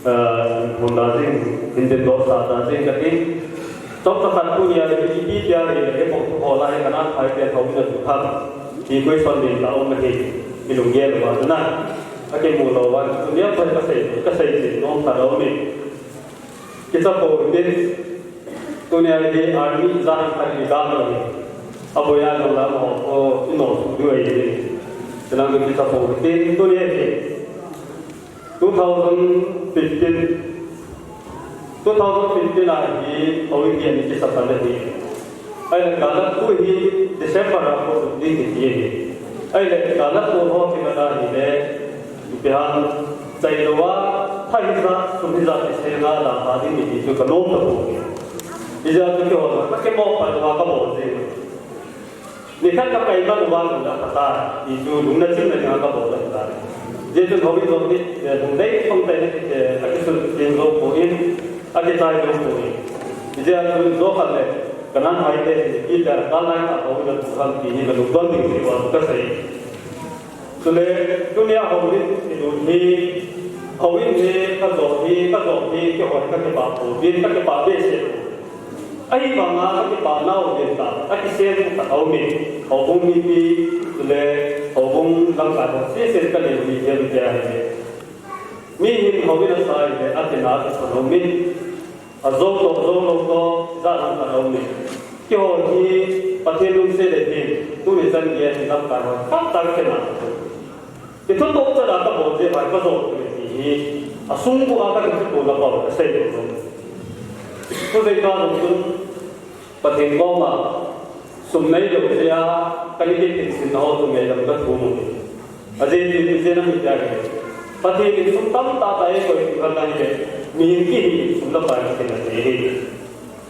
eh, hung da jing, hin tin doh sa da jing kati. Chomkhat tunia hi, ipi tia hi, hi bou thu ho la hi, kana phai tia thou na tu kha. Ti question ding ta um hi, i lunggel uva na. Akimu lou uva, tunia phai kasei, kasei tin nom ta lou ni. Kichapou hitin, tunia hi army ijat ham khat idalha hi. Aboi a jong lam ho, o, ino su diu ahi. Chulang kichapou hitin, tunia hi two thousand fifteen, two thousand fifteen a hi, o, India ni kisa pan ahi. Ahile, galap thu hi December a kho ding kiti ahi. Ahile, galap thu ho kiman ahile, ipi ham, chai lou a, pha hijat, sum hijat, kisenga la pha ding kiti chu kanom tapoi. Hijeh chun keiho, kakimo phat uva kabol jing. Nikhat kakai man uva lungna phatah, ti chu lungna chimna dinga kabol jing tai. Hijeh chun houin jong hi, eh, lungdei thong tai na kiti, eh, akisun jing jou poi, akichai jou poi. Hijeh chun jou khat le, Kanan Haite hi, ipi tia, kalai a houin a tu ham ti hi, nalungdon ding ti uva, kasei. Chule, tunia houin, ilut hi, houin hi, kajo hi, kajo hi, keiho hi, kakipah pouvin, kakipah behseh. Ahivanga, kakipah nau ding tah, akisem khat aum in, houbung mipi, chule, houbung lamkai ho, sese kanei u hi, hiam tia hi. Mi hin houin asa hile, atina, akipah nau min. Ajou toh, jou lou toh, ijat ham khat aum e. Keiho hi Pathen lungset le hin, tuni chan geiya hi lamkai ho, tamtah kakina. Kithutoh chan a kabol jeh uva, kajo kit e ti hi, asung bu a kakithutoh na pau, kasei lou. Tujeh a jong chun, Pathen koma sum neilou jeh a, kani kei kit sin ho chu ngaidam kathum u hi. Ajeh chu ipi jeh ham tia ahile, Pathen in sum tamtah tah eikoi peh uva ahile, mihem kihi sum le pai kiti na thei ahi.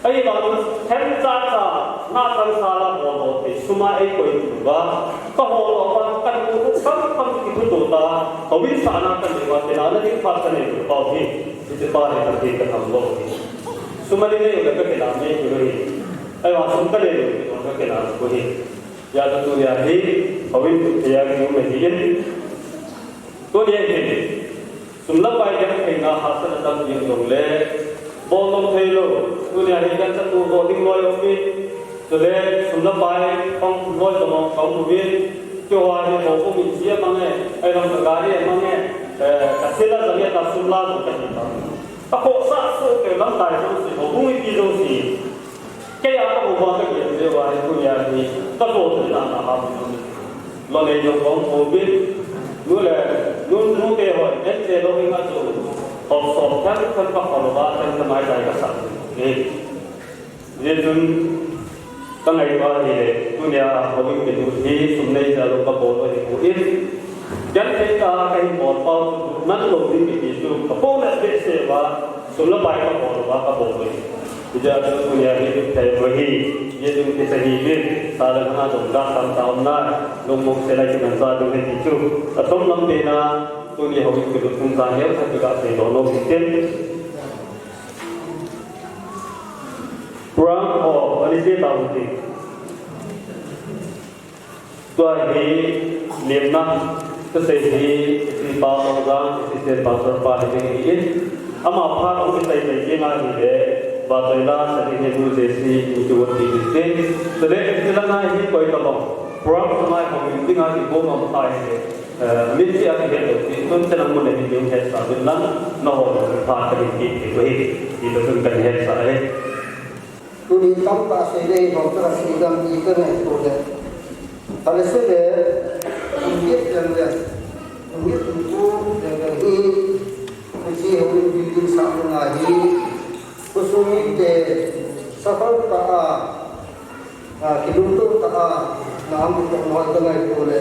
Ahivang, themcha cha, na themcha la bol bol te, sum a eikoi peh uva, kahol uva, kanu khu kam kam kithutoh ta, houin sahna kanei uva, kinahna ding phat kanei u pau hi, hiche pa hi Pathen kathangvah u hi. Sum a nei nei le kakina nei u hi. Ahivang sum kanei lou, kakina lou hi. Hijeh chun tunia hi, houin thei a kium ahi in. Tunia hi, sum le pai gentheina hahsatna tampi um jongle, bol lou thei lou. Tunia hi, gancha tu bol ding loi um in. Chule, sum le pai pang loi jong um in. Keiho hi, houbung in sia mang e, ahilam ka gari mang e, eh, ka thil a jong e, ka sum la jong kahi ta. Kakhohsah soh kei lamkai jouse, houbung mipi jouse. Kei a kamu uva kagel jeh uva hi tunia hi kajo thei na na ha mi. Lou nei jong kaum pouvin. Nu le, nu, nute ho, en che lou in a chu. Hop sop thei thei kakhol uva, thei thei mai tai kasa. Eh. Hijeh chun, Ka ngaito ahile, tunia houin kilut hi sum nei jal u ka bol u ahipoi. Genthei tah a ka hin bol pau chu, man lou ding kiti chu, ka bol le behseh uva, sum le pai ka bol uva ka bol u ahi. Hijeh a chu tunia hi thei u ahi, hijeh chun kisa hih in, sa le lhang a dongdam tamtah um nai, lungmong sel a kiman sa ding ahi ti chu, ka tom lam pen a, tuni houin kilut chungchang neocha ka ga seidoh nom in tin. Program ho, ani se tau ti. Tua hi lemna, kasei hi, Pastor Jang, Assistant Pastor pa hi ding ahi. Ama phat hung kisei tei ding ahile, Pastor la, sa ding hi nu J C, in kivat ding ahi. Chule, hiche lang a hi koi tobang. Program sunga hung ding ahi bou ngam tai hi. Eh, min ti a kihet lou ti, tun chan a mun a hin hung hetsah uvin lang, nangho phat kahin ti ti ahi, ti toh chun kahin hetsah ahi. Tuni tamtah sei le hou tah a sei dam ti ka ngaito le. Phat le sei le, hung het jeng le, hung het tu tu le le hi, hiche houin building sah nunga hi, khosung mite, sahal tah a, a, kilungto tah a, na um toh mo ka ngaito le.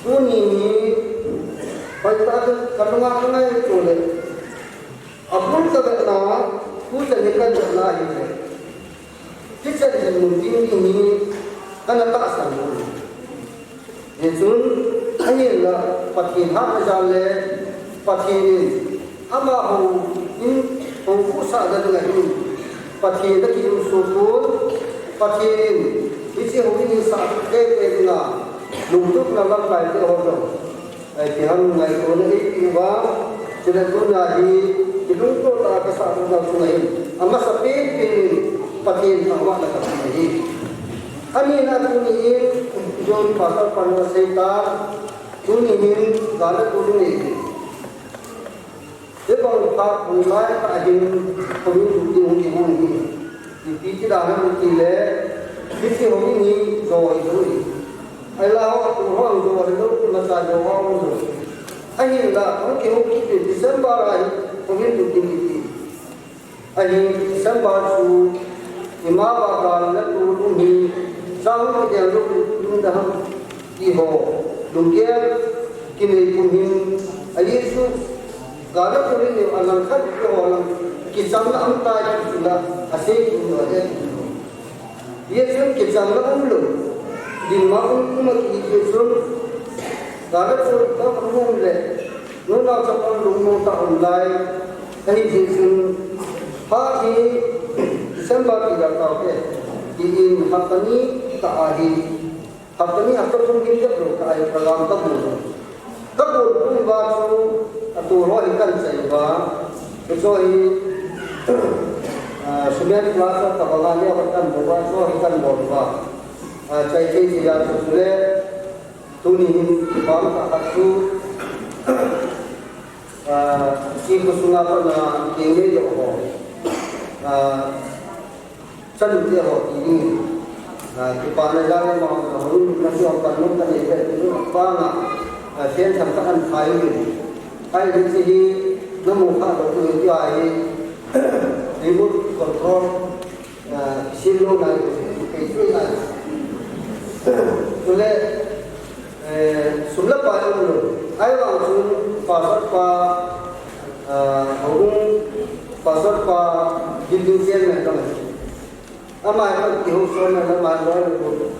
Tuni hi, hoitah a ka lunga ka ngaito le. Abul ka vetna, tuchan hi ka vetna ahile. Hichan hin mun ding ding hi, kana tahsan u. Hichun, ahinla, Pathen hatna jal le, Pathen in, amaho in, houin sah na ding ahin, Pathen a kihinso pon, Pathen in, hiche houin hin sah tei tei dinga, lungtup na lamkai te ho jong. Ai, ti ham ngaito na eipeh uva, chule tuna hi, kilungto tah a kasah u jong ahin, amasa pen pen in, Pathen thangvahna kapeh ahi. Ani na tuni in, John Pastor pan asei ta, tuni hin, gal le tuni in. Hibang phat hung lai tah hin, houin lut ding hung kihung hi. Ipi ti dan ham ti le, hiche houin hi jo hilou hi. Ahinla ho, tu ho ang jo hilou, imacha jo ho ang jo. Ahinla, hung kihung kit in December a hi, houin lut ding kiti. Ahin December chu, ima va gal le tuni hi, chang kidel lou ding da ham. Ti ho, lunggel kinei pum hin, a Jesu, gal le tuni ni a langkhat ho lang, kichamna um tai ti chun a, asei ti ho he. Jesu kichamna umlou, dinmun um, um a ki Jesu, gal le tuni ka um le, nunao chapang lungmong tah um lai, ahi Jesu, phat hi, December ti la tau te, ti in hapta ni tah ahi. Hapta ni hapta thum hin ka program, ka ai program ka bol. Ka bol pum uva chu, atu ho hi kan chai uva. Hiche hi, ah, cement plaster tabang a neo kan bol uva, chu hi kan bol uva. Ah, chai thei thei a chu le, tuni hin kipah tah khat chu, ah, hiche khosunga pat a keng nei lou ho. Ah, Chanu te ho ti ding. Ah, kipana jal le ma ho, na ti ho pan nung ka nei ve tu pa na, ah, sen tham ka an khai ni. Ai ni ti hi, na mu kha lo tu ti ai. Remote control, ah, sim lo na, ke tu na. Tu le, Eh, sum le pai um lou. Ahivang chun pastor pa, ah, houin, pastor pa building chairman ka hi. Ama hi kan kihou sona le ama loi,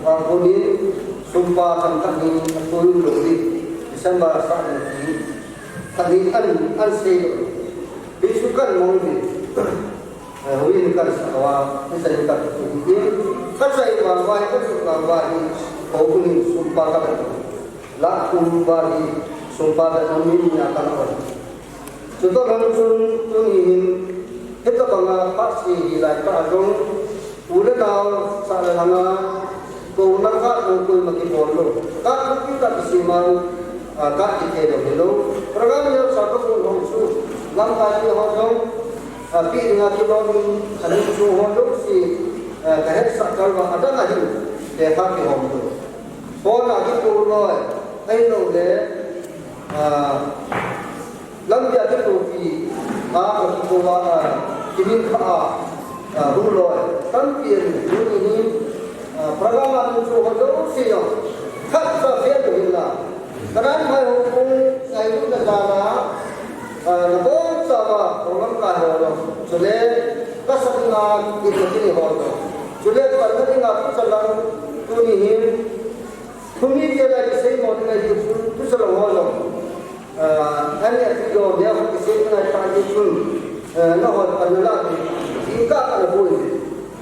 ah, houin sum pa themkhat hi atoi lou ding. December sa ni ti. Khat ni an, an sei lou. Bi su kan mong ding. Eh, houin kan sa uva, hichan kan tu hi. Ka chai uva, uva hi, ka chai uva hi, houin sum pa ka la. Lakh thum uva hi, sum pa ka la min nia ka la. Chutoh lang chun, tuni hin, hitabang a phat seh hi lai tah jong, u le nao, sa le lhang a, Kouna khat jong koima kibol lou. Khat khat kit a kisei man, ah, khat kithei lou hilou. Program neocha kabol ho chu, lamkai te ho jong, ah, pi dinga kilom in, ani chu ho jouse, ah, ka hetsah kal uva, adang ahin, lekha kihom lou. Phone a kikou loi, ahilou le, ah, Lampi a kitopi, a, ka kiko a, a, kimin kha a, a, hung loi. Tampi in, tuni hin, a, Program a ding chu ho jouse jong khat cha fail lou hinla, Kanaan phai houbung ngailutna jal a, ah, nabonchauva houlam kai ho jong, chule kasatna gitna kinei ho jong, chule panna dinga thuchalang tuni hin khomite lah a kisei mo ding ahi, thuchalang ho jong. Ah, ani ati jo, neo khat kisei ngai ta ni chun, ah, nahon pan nala ti, jingkah kana boi.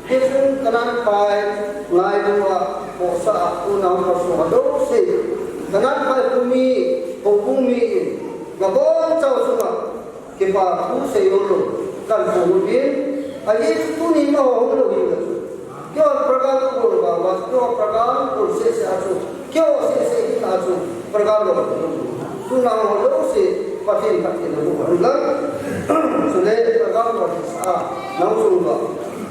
Hichun Kanaan phai ngailu a, khohsah a, unau khohsah a jouse, Kanaan phai khomi, houbung mi in, nabonchau chunga kipa thu sei lou, kan phongin, ahi chu tuni ma ho hung lou hin ka chu. Keiho program bol ba ba, keiho program bol sese a chu, keiho sese hin a chu, program lou. Tuna ho jouse, Pathen Pathen lou hung lang. Chule program bol sa, nang sung ba,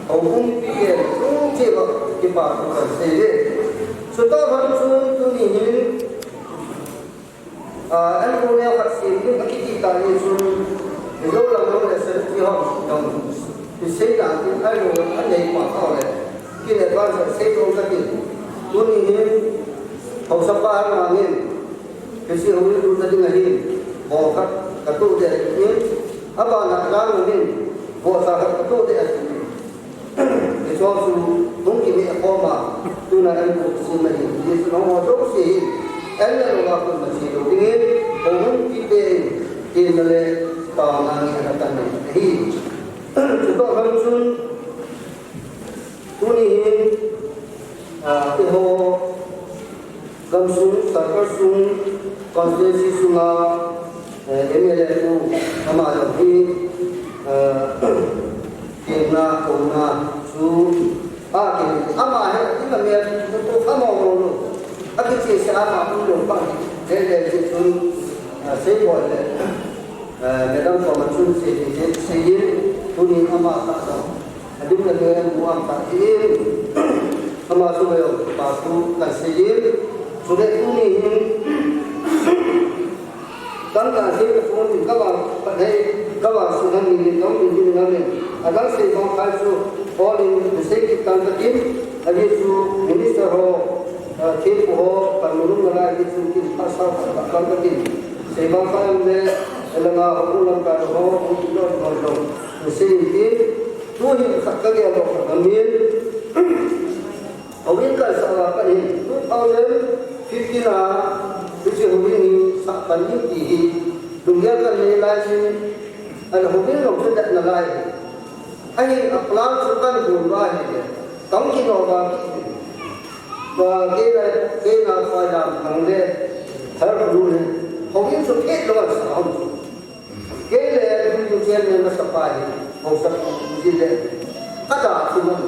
houbung pi ke, sung che ba, kipa thu kan sei le. Chutoh hon chun tuni hin, Ah, an ko neo khat sem ding akiti ta ni chun, Mizoram lang le Century House jong, ti sei dan tin, ai lo, an nei pa kha le, kin advance sei lo ka tin. Tuni hin, haosa pa hangin, hiche houin lut na ding ahin, bol khat ka toh ding ahin, abana lang ahin, bol sa khat ka toh ding ahin. Hiche chu hung kineh khom a, tuna an ko sim ahi, hiche chu nangho jouse hin, an na lou a kon ma che lou dingin, houin pite in, tin na le, taona ngen a kan nei ahi. Chutoh hon chun, tuni hin, ah, eiho, gamsung, sarkar sung, constituency sunga, eh, M L A pu, ama jong hi, eh, themna, kouna, chu, a, ki, ama hi, i ka mel, tu, tu, ama, lo, lo. A ki chi se ama, tu, lo, pa, le, le, chi, tu, eh, sei, bol, le. Eh, Madam Koma chun sei, sei, sei, tuni ama ta sa. Ading na le mu am ta in. Ama chu le pa chu kan sei in. Chule tuni hin. Kan kan sei ka phone in ka ba, ka nei, ka ba su han ni ni tong ni ni na le. Adang sei bang kai chu all in the sei ki kan ka tin. Ahi chu minister ho, eh, chief ho, kan mu na lai ahi chu kin pa sa ka kan ka tin. Sei bang kai le, elanga ho lam ka ho, ho lo ho lo. Sei in tin. Tu hin khat ka gel doh khat ka min. Houin kalsah a pat hin two thousand fifteen a, hiche houin hi sah pan ding ti hi, lunggel kan nei lai hin, an houin jong chu det nalai hi. Ahin a plan chu kan gon uva ahile, kan kino uva kiti. Tua kei le, kei na tua jam thang le, thar lu le, houin chu phet lou a sa hom chu. Kei le building chairman masa pa hi, haosa pu ji le, ka da chu man.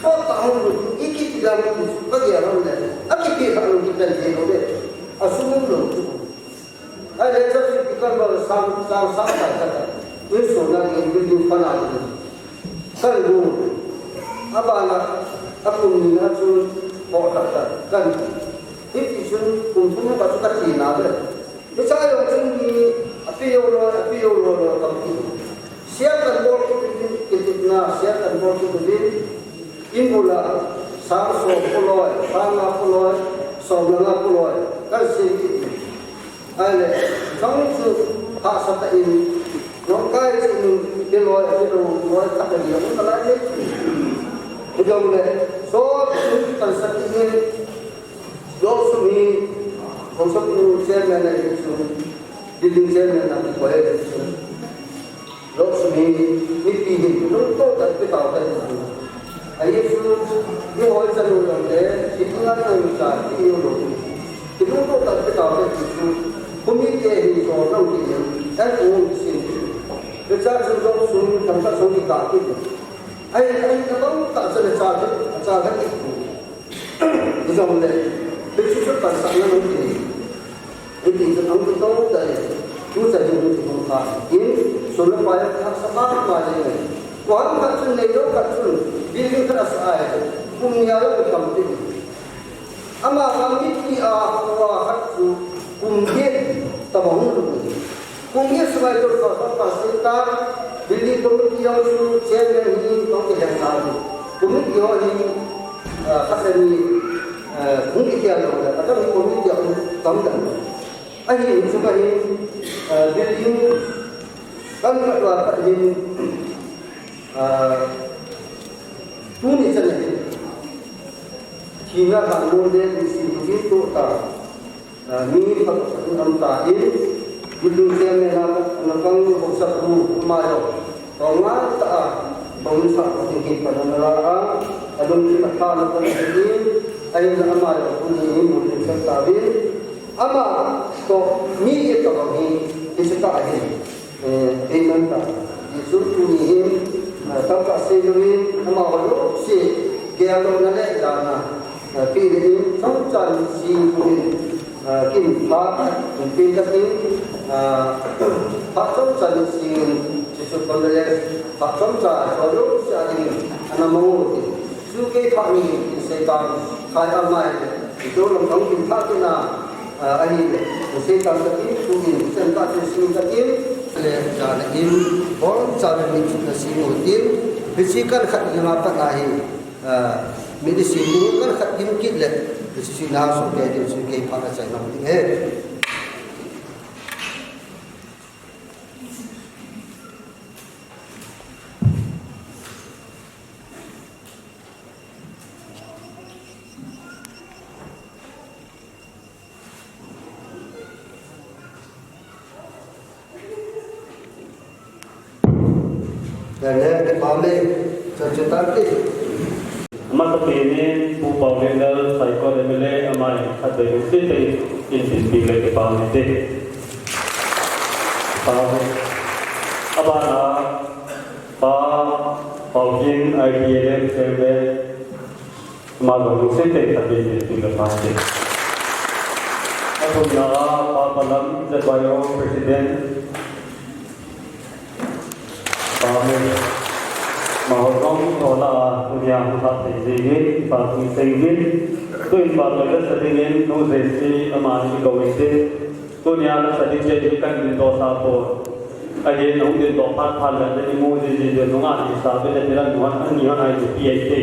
Tua ta hung lu, i kiti dam chu, ka gel hon le, a kipe kha lou kipen thei lou le, a sum lou chu. Ahile chu ki kan ba sang, sang, sang ta ta ta. Tui so na nge building pa na ni. Kan lu, a ba na, a kum ni na chu, ho ta ta, kan. Hiti chun, kum thum ka chu ka thi na le. Hiche jong chun mi, a pi yo lo, a pi yo lo lo, kam ti. Sia kan bol kit in, kit in na, sia kan bol kit in. In bula, sang som puloi, sang nga puloi, som nga puloi, kan sei kit in. Ahile, chang chu, hahsa tah in, nong kai chu, piloi, piloi, loi, khat a dia, un lai le. Hijongle, so, kan sa kit in. Lok sum hi, haosa pu chairman a hi chu, building chairman a kikoi a hi chu. Lok sum hi, mipi hin, lungtoh tah in pe tau tah in. Ahi chu, mi hoi chan u jong le, hi tu na na mi cha, hi u lo. Hi lungtoh tah in pe tau tah in chu, khomite hin to nang ki hin, an u sin. Pe cha chu lok sum, tam ta sum ki ta ki. Ahi, ahi, ka bang ta cha le cha, cha, cha ki. Hijongle, hichu chu pansahna hung ti. Hiti chun hung ti tong tah le, tu cha hin hung ti hung kha. In, sun le pai a sa ma ma le. Ko ham khat chun nei lo khat chun, building khat a sa ai. Kum nia lo kam ti. Ama vang mipi a, ko a khat chu, kum get, ta ma hung lu. Kum get sungai to pa, pa, pa, se ta, building committee jong chu, chairman hi, tong ti hen ta. Committee ho hi, Ah, khat le ni, ah, hung kikhel lou le, adang hi committee a hung tam dan. Ahin, chukha hin, ah, building kan khat uva khat hin, ah, tuni chan ahin. Thina khan mun le ni si tu tu ta. Ah, mi khat khat in um tan, building chairman a, na pang haosapu, ama jong. Tong ngai tah a, tong sa ko tin kin pa na la a, alung ki matha na pa na in, ahin ama jong tuni in mun in sa ta in. Ama to mi ye to hi, isi ta hi. Eh, amen ta. Jesu tuni hin, ah, tamtah sei louvin, amaho jouse, gel louna le jana, ah, pi le in, chomcha ni sing pum in, ah, kin pha, kin pi ta kin, ah, pha chomcha ni sing, Jesu kon le, pha chomcha, ho jouse a ding, ana mo ti. Chu kei pha ni, kin sei ta, khai a mai le, Jolam thong kin pha kin a, ah, ahi le, Jose Tang Katim, Pu In, Sen Ka Tin Sing Katim, le, jana in, bol cha le min chu na si mo tin, bisi kan khat kin a pat na hi, ah, mi di si ni kan khat kin kit le, bisi si na so ke din su ke pha na chai na mo tin he. Dane, kipah e, chan chu tan ti. Amasapen in Pu Paolienlal, Saikot M L A, ama in khatvei hung sei tei in tin pi le kipah e te. Pa, abana, Pa Paokin, I P L M Chairman, ama jong hung sei tei khatvei tin pi le kipah e te. Athumna a, Pa Palam, Z Y O President, Pa Mei, amaho jong tho la a, tunia hung phat thei jingin, pa hung sei jingin, tuin pa toh le sa dingin, nu Jesse, ama ni kou in te, tunia la sa ding che, ni kan din toh sa po. Ahin, hung din toh phat phat le, ni mu ji ji, nunga ni sa, be le ni la, nu han, ni han ai ju pi ai te.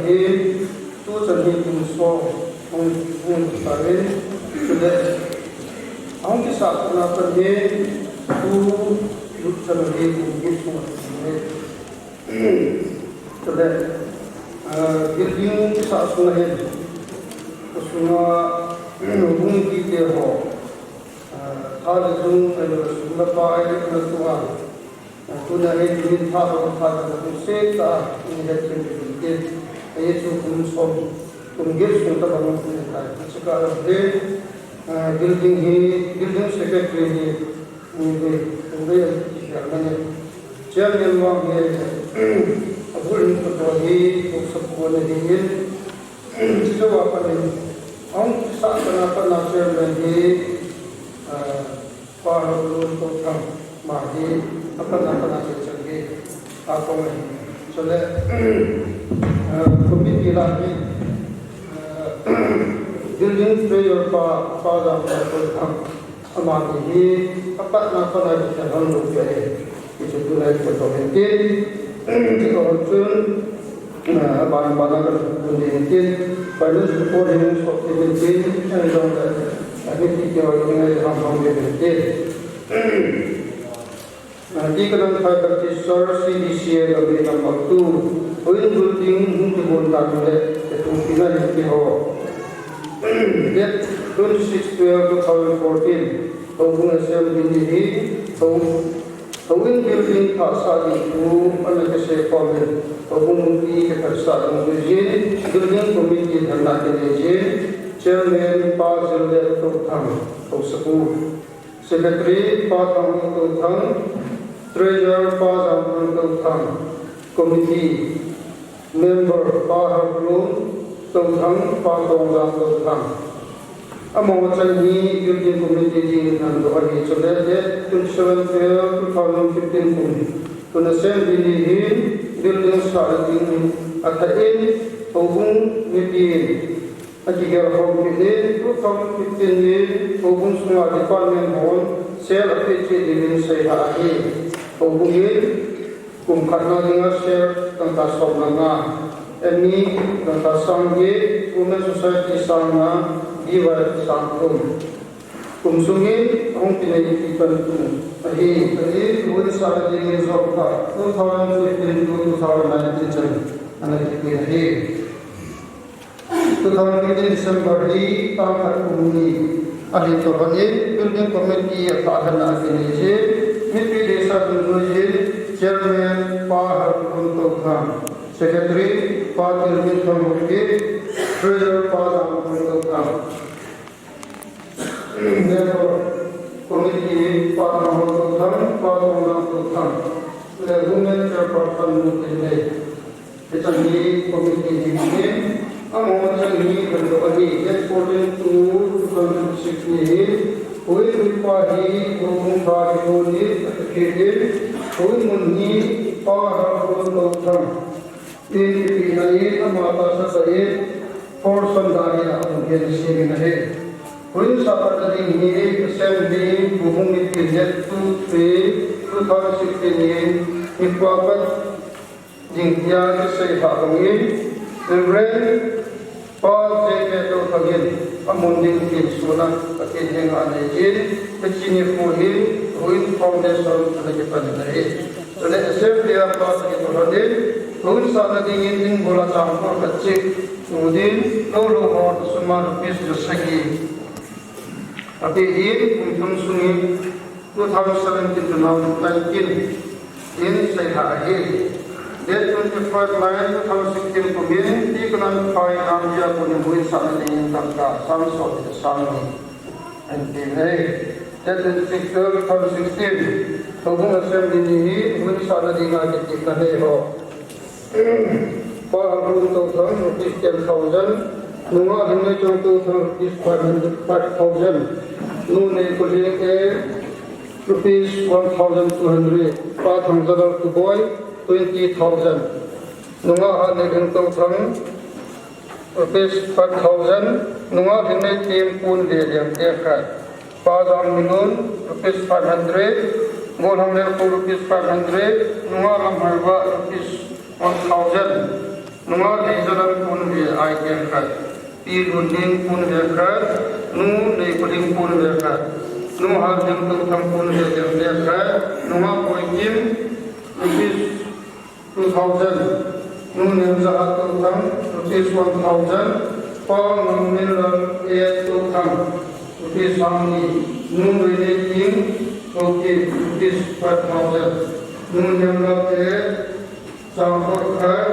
Tuchan hi kum som hung, hung ta in, chule ahung kisah na pan hi tu chan hi kum get sung a hin. Chule, ah, building kisah sung a hin, sunga hung kiti ho, ah, tha le jung, ah, sum le pai na tua. Tuna hi tunin tha ho, tha ho, tu se ta, in he tin tin tin. Ahi chu kum som, kum get sung ta bang tin ta. Chika hi, ah, building hi, building secretary hi, ni hi, kum be ti hial mani. Chairman wang hi, abul in ko to hi, ko sab ko na hi in. Chika wa pa ni, ahung kisah na pa na chairman hi, ah, Pa Harun Touthang, ama hi, apan, apan a cheng cheng hi, akong ahi. Chule, eh, committee la hi, eh, building treasurer pa, Pa Jam Touthang, amani hi, apan, apan a cheng cheng hi, hichu tulai ko to hin tin, hichu ko chun, Ah, aban, aban a ka pun ding tin, finance report hi hung sop ding tin, ahijongle, ah, hiti keu a ding ahi ham ham ding tin. Ah, Tikoilam Thai Baptist Church, C B C A, Gambih number two. Houin building hung kibol dan le, kithopina hiti ho. Date twenty-six twelve two thousand fourteen. Houbung assembly ni hi, hou Houin building thah sah ding thu ana kisei khom in, houbung mipi kiphatsah dungjuiyin, building committee dhanna kineiyin, chairman Pa Jildet Touthang, Haosapu, secretary Pa Thanghun Touthang, treasurer Pa Jamthang Touthang, committee member Pa Harun Touthang, Pa Tongjang Touthang. Amaho cheng hi building committee dingin adoh ahi, chule date twenty-seven twelve two thousand fifteen kum, tun assembly ni hin building sah ding atha in, houbung mipin akigel khom kit in, two thousand fifteen ni houbung sunga department hon sel apeh cheh dingin seilhah ahi. Houbung in Kum khat na dinga sel dangka som le nga, M E dangka sang get, Women Society sang nga, B Y sang thum. Kum sungin ahung kinei kit pan tu ahi, ahi, houin sah dingin jong kha two thousand fifteen to two thousand nineteen chan ana kipe ahi. Two thousand fifteen December hi tang khat kum ni ahin toh lhon in, building committee athah lhenna akinei jin, mipi deisah dungjui jin, chairman Pa Harun Touthang, secretary Pa Tirminthang Haokip, treasurer Pa Jamthang Touthang, member committee Pa Thanghun Touthang, Pa Tongjang Touthang, le women chairperson Nu Tinlei. Hichan hi committee ding ahin, amaho cheng hi khandoh ahi, date fourteen two two thousand twenty-six ni hin, houin huipa hi, houbung thah hi houin in, akikhen in, houin mun hi, Pa Harun Touthang in kipehna in, ama tahsa tah in, Fortson dan in ahung khen sem in ahi. Houin sah patna ding hi, assembly, houbung meeting date two three two thousand sixteen in, nikho a pat ding tia kisei lhah bangin, Reverend Pa J K Touthang in amun ding tin suna Pathen henga anei jin, hiche nikho hin houin foundation ana kipan in ahi. Chule assembly a pastor kitoh lhon in, houin sahna dingin in bula chang kol khat cheh tu din, lou lou ho sum a rupees ja sagi apeh in, kum thum sungin two thousand seventeen to now nineteen in seilhah ahi. Date twenty-five nine two thousand sixteen kumin, Tikoilam Phai Namjia kunin houin sahna dingin dangka sang som le sang ni ahin pe in ahi. Date twenty-six twelve two thousand sixteen, houbung assembly ni hi houin sahna dinga kitepna nei ho. Pa Harun Touthang, rupees ten thousand. Nungah Lhingleichong Touthang, rupees five hundred, five thousand. Nu Neikulheng A, rupees one thousand two hundred. Pa Thangjalal Kuboi, twenty thousand. Nungah Hatneiling Touthang, rupees five thousand. Nungah Lhingleitem Pun le Liang Tekhat, Pa Jangminlun, rupees five hundred, Golhang Lekhu, rupees five hundred, Nungah Lamhaiva, rupees one thousand. Nungah Leijalam pon ve item khat, Pi Lunning pon ve khat, Nu Neikholing pon ve khat, Nu Halhing Touthang pon ve, ve khat, Nungah Boikim, rupees two thousand, Nu Nemjahat Touthang, rupees one thousand, Pa Ngangminlal A Touthang, rupees sang ni, Nu Veineiting Haokip, rupees five thousand, Nu Nemlal A Changkot khat,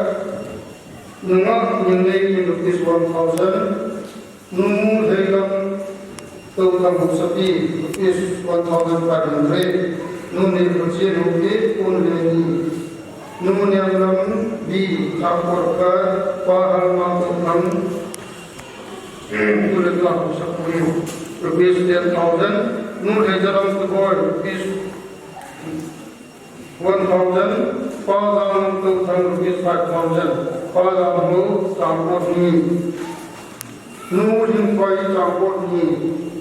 Nungah Ningneikim rupees one thousand, Nu Heilam Touthang Hausapi rupees one thousand five hundred, Nu Neikhoching Haokip pon ve ni, Nu Nemlam B Changkot khat, Pa Halmang Touthang, Nu Leklam Hausapi rupees ten thousand, Nu Leijalam Tuboi rupees one thousand, Pa Janglung Touthang rupees five thousand, Pa Janglung Changkot ni, Nu Lhingkhoi Changkot ni,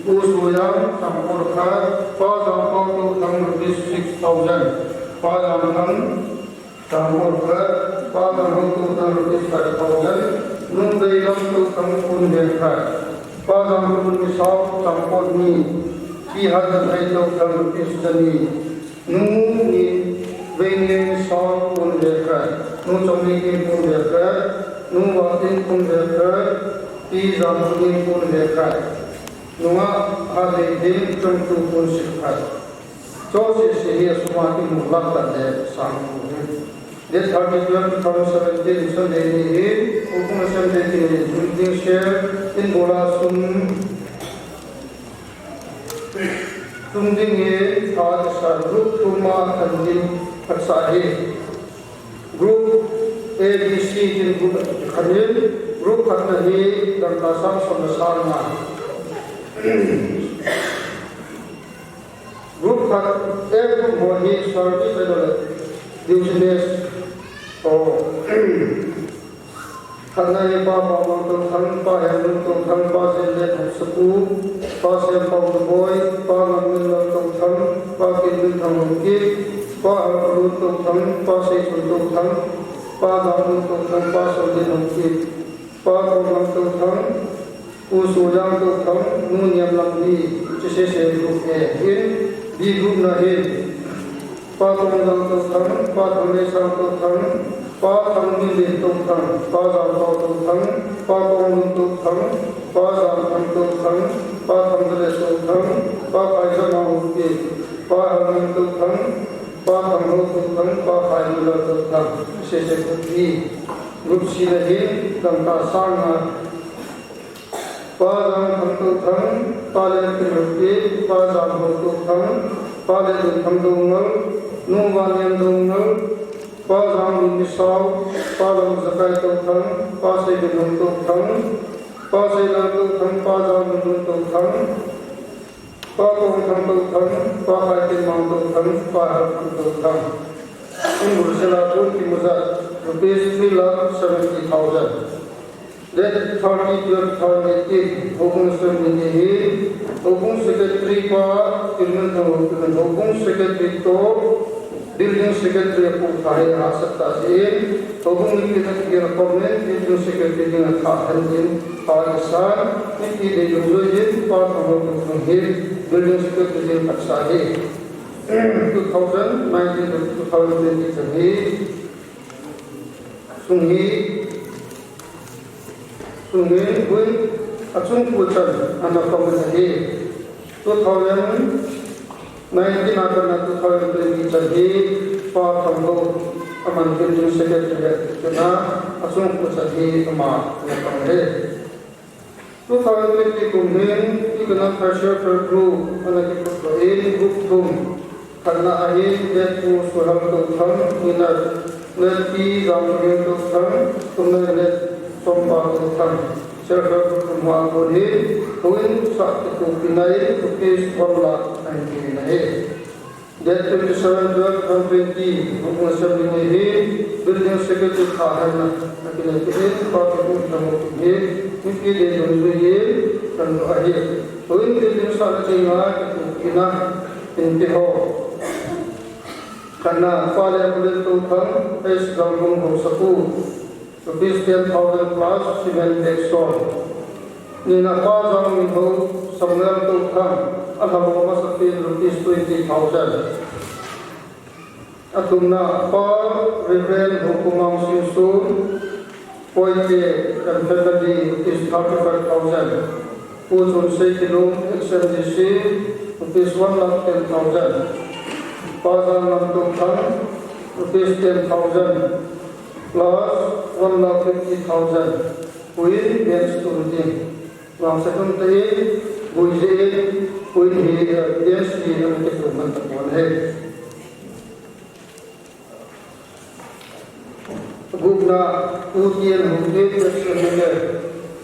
U Soyang Changkot khat, Pa Janglung Touthang rupees six thousand, Pa Janglung Changkot khat, Pa Janglung Touthang rupees five thousand, Nu Veilam Touthang pon ve khat, Pa Janglung Misao Changkot ni, Pi Hatjanhei Touthang rupees chani, Nu Veineimisao pon ve khat, Nu Chongneikim pon ve khat, Nu Vangting pon ve khat, Pi Janglung pon ve khat, Nungah Hatheiding Chongtu pon sip khat. Chosese hi asum a kimu lakh khat le sang ko hi. Date thirty twelve two thousand seventeen, Sunday ni hi, Houbung Assembly tin building share in bola sum Tum ding hi, tha kisa group thum a khan ding khat sa hi. Group A, B, C tin group khat in, group khat na hi dangka sang som le sang nga. Group khat, A group ho hi service le business. Oh. Khatna hi Pa Pamang Touthang, Pa Henlung Touthang, Pa Jenlet Haosapu, Pa Sempao Tuboi, Pa Ngangminlal Touthang, Pa Kinminthang Haokip, Pa Halkholun Touthang, Pa Seichon Touthang, Pa Danglun Touthang, Pa Solen Haokip, Pa Konglam Touthang, U Soyang Touthang, Nu Niamlam hi, hiche sese group A hin, B group na hin, Pa Tongdang Touthang, Pa Thangneisang Touthang, Pa Thangminlen Touthang, Pa Jampao Touthang, Pa Konglun Touthang, Pa Jamthang Touthang, Pa Thangjalet Touthang, Pa Khaijamang Haokip, Pa Halnam Touthang, Pa Thanghou Touthang, Pa Khaimilal Touthang, sese group B, group C na hin, dangka sang nga, Pa Jangthang Touthang, Pa Lenthim Haokip, Pa Janghou Touthang, Pa Lenthim Doungel, Nu Vanniam Doungel, Pa Janglun Misao, Pa Lamjakai Touthang, Pa Seibenhung Touthang, Pa Seilang Touthang, Pa Janglun Touthang, Pa Kongthang Touthang, Pa Khaitinmang Touthang, Pa Halthang Touthang. In bulsela thon kimu jat, rupees three lakh seventy thousand. Date thirty twelve two thousand eighteen, Houbung Assembly ni hi, Houbung Secretary Pa Kinminthang Haokip in Houbung Secretary toh Building Secretary apoh tha hi ahahsat tah jeh in, Houbung Mipi khat kigel a kom in Building Secretary ding a tha hen tin, Pa Kisan, Mipi dei dungjui in, Pa Thangho Touthang hi Building Secretary ding khat sa hi. Two thousand nineteen to two thousand twenty chan hi, sung hi, sung hi, huin, achung khu chan, ana pang ahi. Two thousand nineteen a pat na two thousand twenty chan hi, Pa Thangho, aman Building Secretary, kina, achung khu chan hi, ama, ana pang ahi. Two thousand twenty kum hin, Economic Pressure Group, ana kiphut doh in, group thum, khatna ahin, Pu Suhal Touthang, nina, Pi Jamlhing Touthang, thumna, Sompa Touthang, self help group thum ho a kon hin, houin sah kithopina in, rupees one lakh ahin pe in ahi. Date twenty-seven twelve twenty twenty, Houbung Assembly ni hi, Building Secretary tha henna, akinei kit in, Pa Kipu Thangho hi, Mipi dei dungjui in, kandoh ahi. Houin building sahna dinga, kithopina, in pe ho. Khatna, Pa Lenkhomlen Touthang, East Yangon Haosapu. rupees ten thousand plus cement bag som. Nina pa Jangminhou Samuel Touthang, alhamo masapen rupees twenty thousand. Athumna pa Reverend Hokumang Singson, Poite and family, rupees thirty-five thousand. Pu Chonsei Kilung, X M D C, rupees one lakh ten thousand. Pa Janglam Touthang, rupees ten thousand plus one lakh fifty thousand. Puin bens tu ding. Vangsa tum te in, bui je in, puin hi, eh, bens hi, eh, ke tu man ta pon he. Gupna, Pu Tienhungkit, X M L A,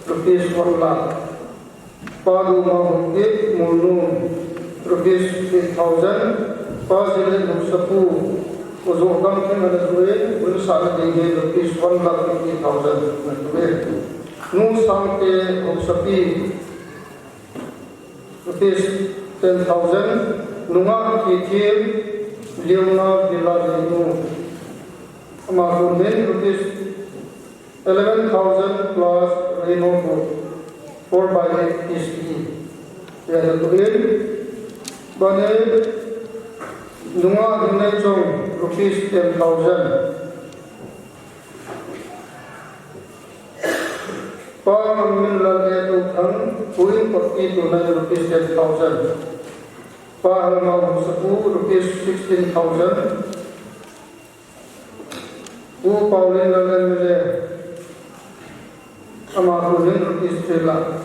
rupees one lakh. Pa Luma Haokip, Molnom, rupees eight thousand. Pa Zilin Haoksapu, Ojo Gamtheng ana juin, huin sahna ding hi rupees one lakh fifty thousand ana tuin. Nu Sangte Haoksapi, rupees ten thousand. Nungah Kithim, Leona Villa Leinu, ama kumin rupees eleven thousand plus Reno book, four by eight P C E. Tia na tuin, bane, Nungah Hingneichong, rupees ten thousand. Pa Ngminlal A Touthang, puin kopi tu nai rupees ten thousand. Pa Halmao Haoksapu, rupees sixteen thousand. Pu Paulin Lalen Mele, ama kumin rupees three lakh.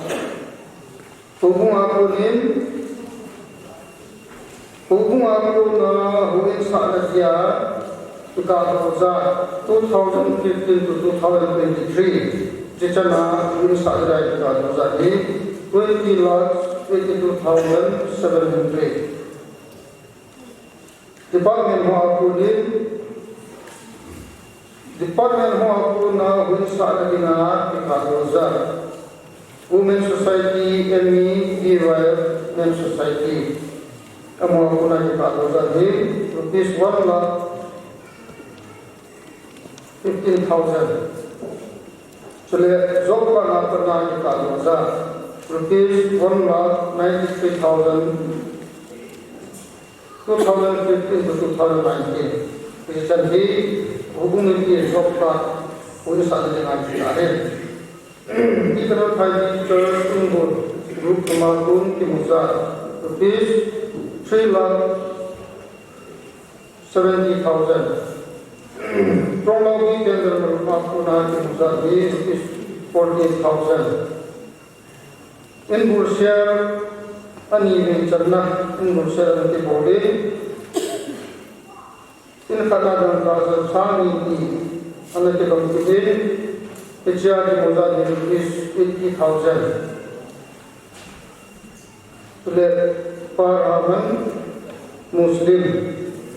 Houbung a kumin, Houbung a kuna huin sahna dia, kikah doh ja, two thousand fifteen to two thousand twenty-three, jichana huin sahna dia kikah doh ja hi, twenty lakh eighty-two thousand seven hundred. Department ho a kunin, department ho a kuna huin sahna dinga kikah doh ja. Women Society, M E, B Y F, Men Society. Amaho a kuna kikah doh ja hi, rupees one lakh fifteen thousand. Chule, job card a pana kikah doh ja, rupees one lakh ninety-three thousand. Two thousand fifteen to two thousand nineteen. Hichan hi, Houbung in job card, huin sahna dinga kikah ahi. Teacher, Teacher, Tungbur, group kuma kun kimu ja, rupees three lakh seventy thousand. Prolong Tender group a kuna kimu ja hi, rupees forty thousand. Inbur share ani vei channa, inbur share ana kibol in. In khat a dangka sang ni ti ana kibang kit in. Hichea kimu ja hi rupees eighty thousand. Chule Pa Rahman Muslim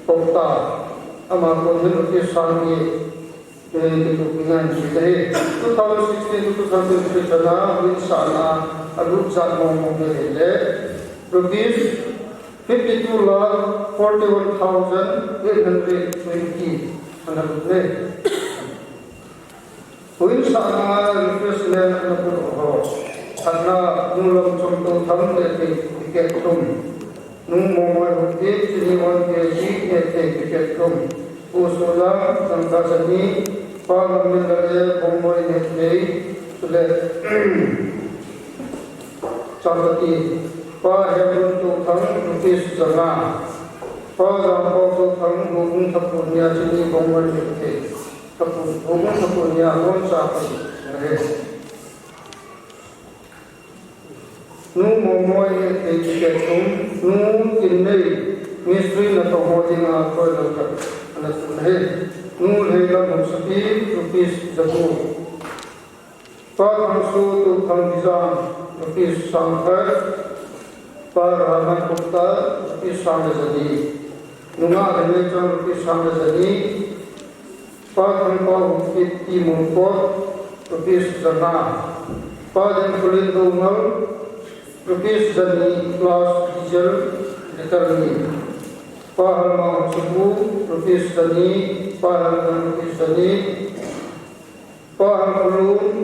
Kokta, ama kumin rupees sang ni. Kei kitu pingan si te. Two thousand sixteen to two thousand twenty-three chana, huin sahna, alut jat mong mong le le. Rupees fifty-two lakh forty-one thousand eight hundred twenty. Ana lut le. Huin sahna refreshment ana pun ho. Ana nulam chom to tham le te ticket tum. Nu Momoi Haokip, chini one K G, nehthei packet thum. Pu Solam, tangka jani, Pa Lamminlal, bongmoi nehthei, chule, chapati, Pa Hemlun Touthang, rupees janga. Pa Jampao Touthang, Houbung Thapun nia chini bongmoi nehthei. Thapun, Houbung Thapun nia lon chapati. Ahe. Nu Momoi nehthei packet thum, Nu Tinnei mistri natong ho dinga koi lo khat ana tun ahi. Nu Leilam Haoksapi rupees jagu. Pa Thangso Touthang Bijang rupees sang khat. Pa Rahman Kokta rupees sang le jani. Nungah Hingneichong rupees sang le jani. Pa Thangpao Haokip Timon Kot, rupees janga. Pa Dinkhulin Doungel, rupees jani plus diesel liter ni. Pa Halmao Haoksapu, rupees jani, Pa Halmao rupees jani. Pa Hangkholun,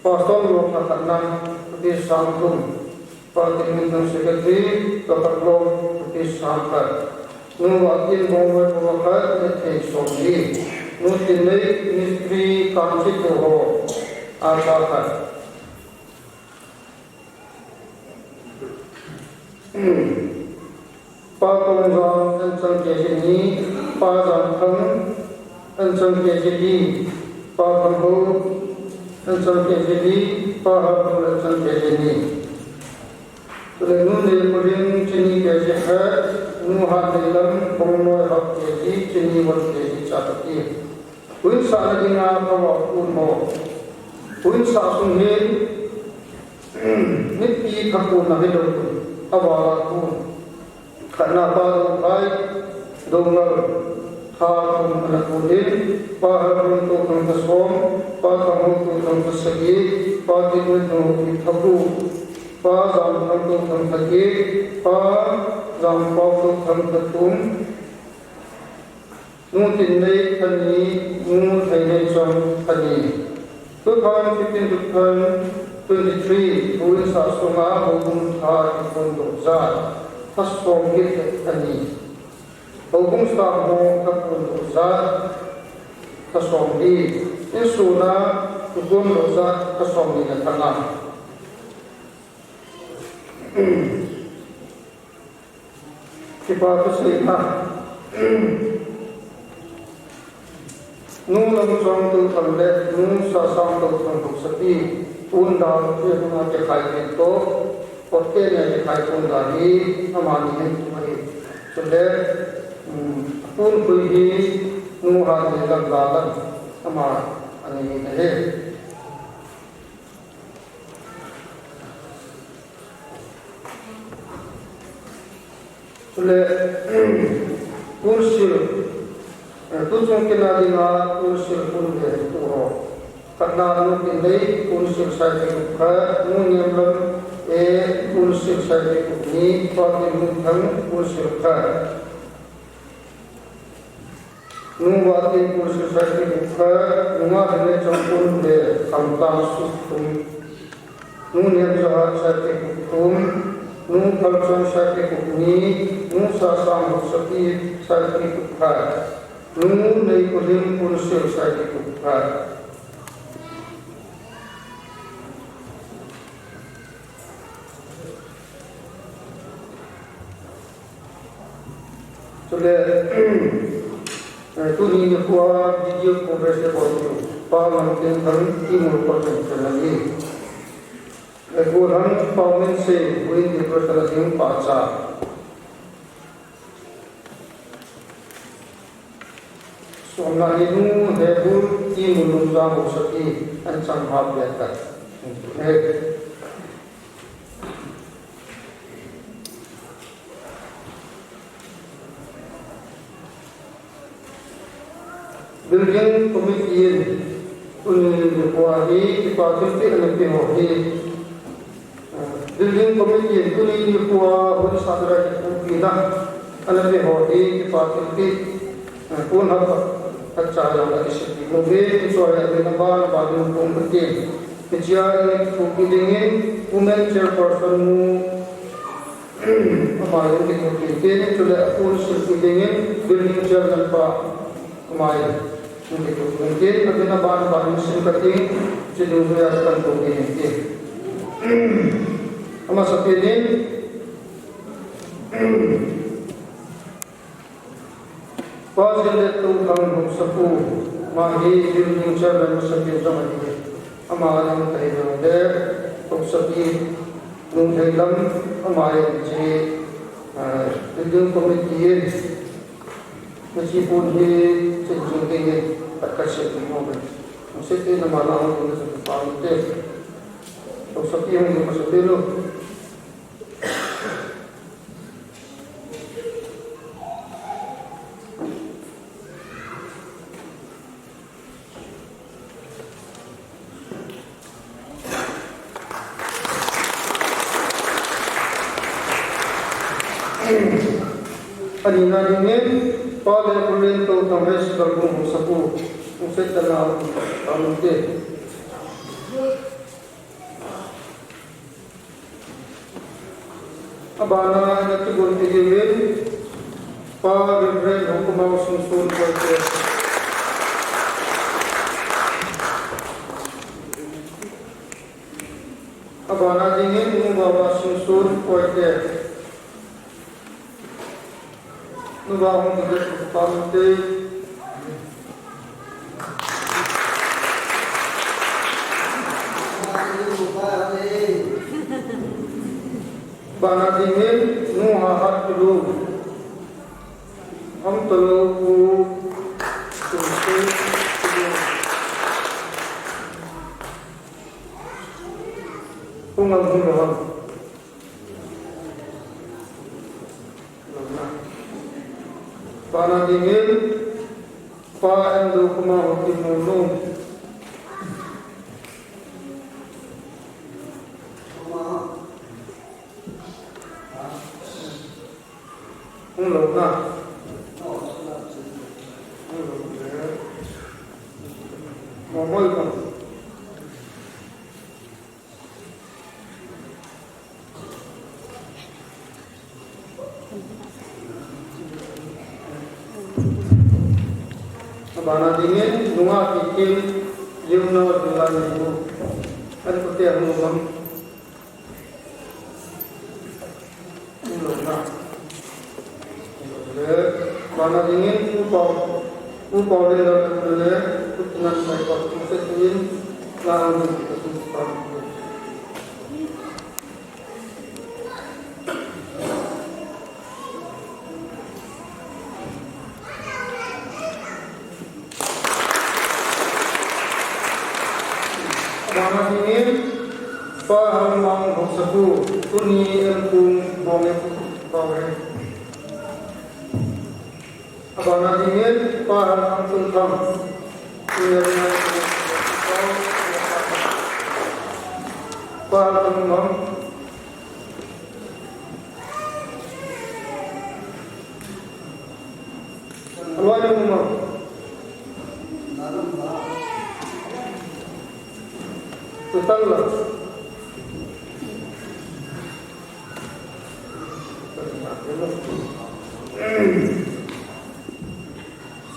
Pastor Longkha khatna, rupees sang thum. Pa Tinminthang, Secretary, Longkha Longkha, rupees sang khat. Nu Vatin, Bongnoi, Puma khat, Nethei, somli. Nu Tinnei, Mistri, Kanchi, Tuho, Ata khat. Pa Tongjang, anchang K G ni, Pa Jangthang, anchang K G li, Pa Khanghou, anchang K G li, Pa Harbul, anchang K G ni. Chule Nu Neikholim, chini K G khat, Nu Hatneilam, Bongnoi, half K G, chini one K G cha kati. Huinsahna dinga kava kun ho. Huinsah sung hin, mipi tha kunna hilou, avala kun. Khatna Pa Dophai, Doungel, tha thum ana kun in, Pa Harbul tokhang tha som, Pa Khanghou tokhang tha sagi, Pa Tinminthang tokhang tha gup, Pa Jangthang tokhang tha get, Pa Jangpao tokhang tha thum, Nu Tinnei tha ni, Nu Theineichong tha ni. Two thousand fifteen, two thousand twenty-three, huinsah sunga houbung tha kiphondoh jat, tha som get le tha ni. Houbung staff ho tha phondoh jat, tha somli. Insung a kiphondoh jat, tha somli le tha nga. Kipa thuseina. Nu Lamchong tokhang le Nu Sasang tokhang haosapi, punda, punda kikhai pen toh, potte nia kikhai punda hi, amani hin tu ahi. Chule, um, pun khui hi, Nu Hatneilam Lalam, ama ani hin ahi. Chule, kunsil, eh, tuchung kina dinga kunsil pun ve tu ho. Khatna Nu Tinnei, kunsil saipi gup khat, Nu Nemlam e, kunsil saipi gup ni, Pa Tinminthang, kunsil khat. Nu Vatin, kunsil saipi gup khat, Nu Ngathanneichong pun ve, khamtang sut thum. Nu Nemjahat saipi gup thum, Nu Phalchong saipi gup ni, Nu Sasang haosapi saipi gup khat, Nu Neikholim kunsil saipi gup khat. Chule, eh, tuni nikhoa video conference le bol diu, Pa Lamtinthang Timur Pachong channel hi. Eh, Golhang Paominse, Win Depression a ding pacha. Somna hi Nu Hebul Timur Lumjang haosapi, anchang half le tha. Eh. Building Committee in tuni nikhoa hi kipa thilpeh ana pe ho hi, ah, Building Committee in tuni nikhoa hun sahna a kithopina ana pe ho hi kipa thilpeh, ah, pon hap khat cha jong ana kisei nom e, hiche a ding aban aban in pon khat in. Hichea in kithopi dingin Women Chairperson nu, ama in kithopi tin, chule apon silpi dingin Building Chairman pa, ama in kithopi tin, atin aban aban in sim kating, chidungjuia kan thopi ding tin. Amasapen in, Pa Jillet Touthang haosapu, ama hi Building Chairman masapen jong ahi. Ama jong kahi jongle, haosapi Nu Theilam, ama jong hiche, ah, Building Committee in, hiche pon hi chun jing dingin, khat khat seipi nom e. Hung seipi nama la hung ding na sa pa inte. Haosapi hung ding masapen u. Anina dingin, Pa Lekhulen Touthang West Kalbung haosapu, hung Abana ina kigon ti dingin, Pa Reverend Hokumao Singson Koite. Abana dingin, Nu Baba Singson Koite. Nu Baba Singson Koite. Abana dingin, Nu Hahat Kulu. Ham talo ku. Hung am hung lo ham. Abana dingin, Pa Endo Kumao Kimunu. Hung lo na. Hung lo na. Mo mo ko. Abana dingin, Nu Ngahkikim, Yumna Dulani Bu. An ko te hung lo. Abana dingin, Pu Pau, Pu Pau le la le, Pu Tinan Sai Pau, Pu Setin, la ang. Abana dingin, Pa Hangmang Hongsapu, tuni em kung bong em kung bong em. Abana dingin, Pa Hangmang Tungthang. Tuni em kung bong em. Pa Hangmang. Aloi le mama. Tutalla.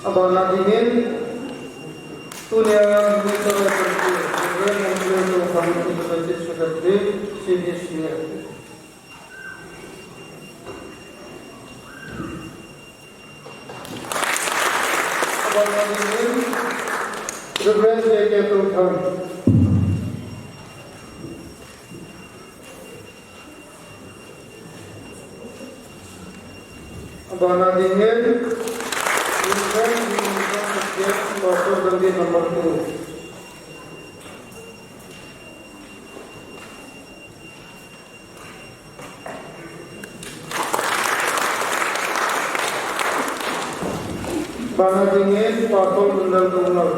Abana dingin, tunia, Reverend Antonio Khan, Executive Secretary, C B C A. Abana dingin, Reverend J K Tongthang. Abana dingin, Reverend Pastor Gandhi number two. Abana dingin, Pastor Lundal Donglal.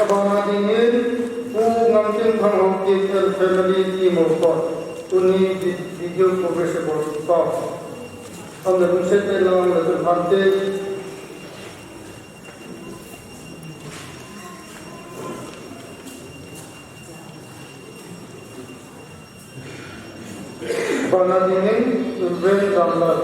Abana dingin, Pu Ngamtinthang Haokip and family team of God. Tuni vi-, video coverage about the power. Ang na kung sete lang na kung hante. Abana dingin, Reverend Ramlal.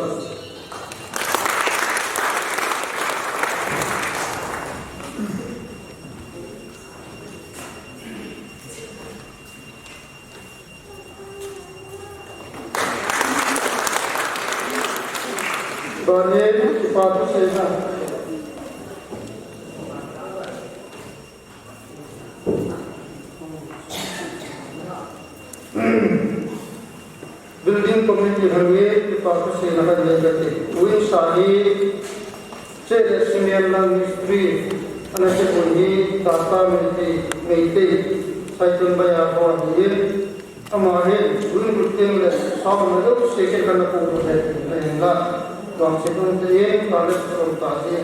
Abana dingin, Pastor Sena. Building committee hangin kipa thuseina kahin nei kate. Uin sa hi, che le cement lang mistri, ana che pun hi, Tata Meitei, Meitei, Saiton Baya ho ahin. Ama hin, uin building le, sa ma lo se ke kana ko le, ahin la, vangset um te in, ka le so ta hi.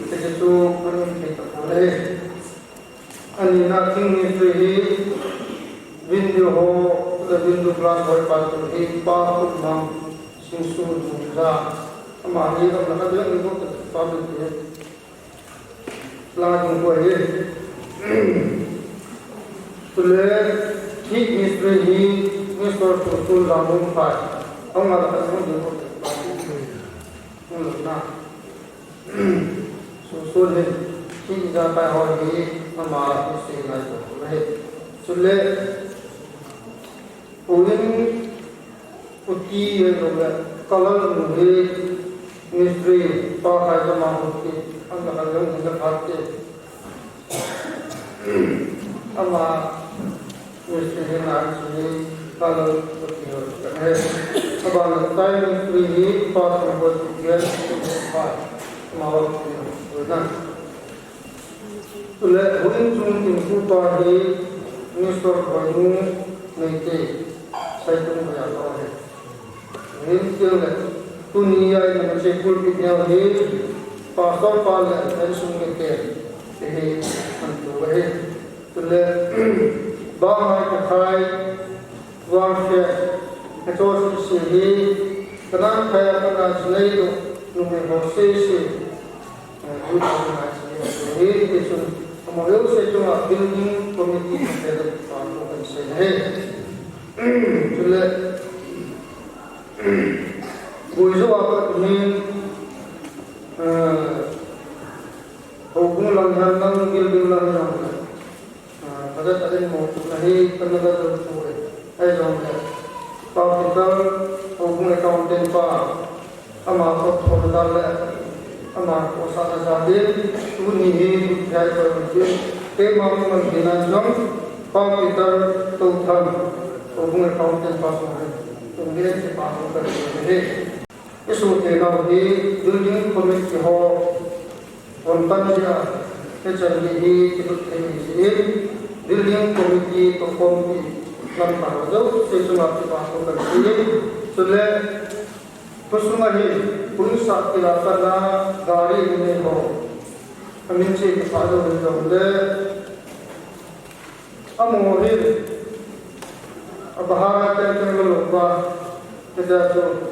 Te chu, kan thei tapoi. Anina thing ministry hi window ho, le window glass ho pa tu hi Pa Khupmang Singsu Nungja. Ama hi gamla ka ding ni ko pa mi ti. La ding ko hi. Tule thing ministry hi Mister Tutu Lamung Phai. Ama la ka ding ni ko pa mi ti. Nung na. Susun hin, thing ijakai ho hi, ama isi ngai to, ahi. Chule, uin, uti, ahi lo le, kalal nu hi, ministry, pa khai to ma uti, ang kalal nu hi, pati. Ama, ministry hi na, chini, kalal uti ho, kan he. Aba na tai ministry hi, pa khai to uti, pa, ama uti ho, na. Tule, huin chung in ku pa hi, Mister Boinu, nei te, sai tung ba ya to he. Hin tiang le, tuni a ina ma che pulpit neo hi, pastor pa le, an sung ni te, te hi, an tu he. Tule, ba hai ka khai, warfare, ka cho si si hi, ka nan khai a ka na chinai do, nu me ho si si, eh, hu ka na chinai do hi, ti chun, amo yo se chunga building committee ka te le, pa ko kan se he. Tule, Guizo a pat min, eh, Houbung lang hian lang, building lang hian lang. Ah, pada ta in mo tu na hi, kan na da tu tu e. Ai jong le. Pa Peter, Houbung accountant pa. Ama ko thon dal le. Ama ko sa na sa din. Tuni hi, tu jai ko din. Keima mang hinan jong. Pa Peter, tu tham. Houbung accountant pa so. Tung le si pa ko ka ni. Isu te nau hi building committee ho, hon pan dia, hichan ni hi kilut thei ni si in, building committee toh committee lam pa ho jouse chunga kipa ko kan si in, chule, khosung a hi, hun sa kila kana gari ni nei ho, amin che kipa jo ni jong le, amo hi, a bahara ten ten lo lo pa, kita chu,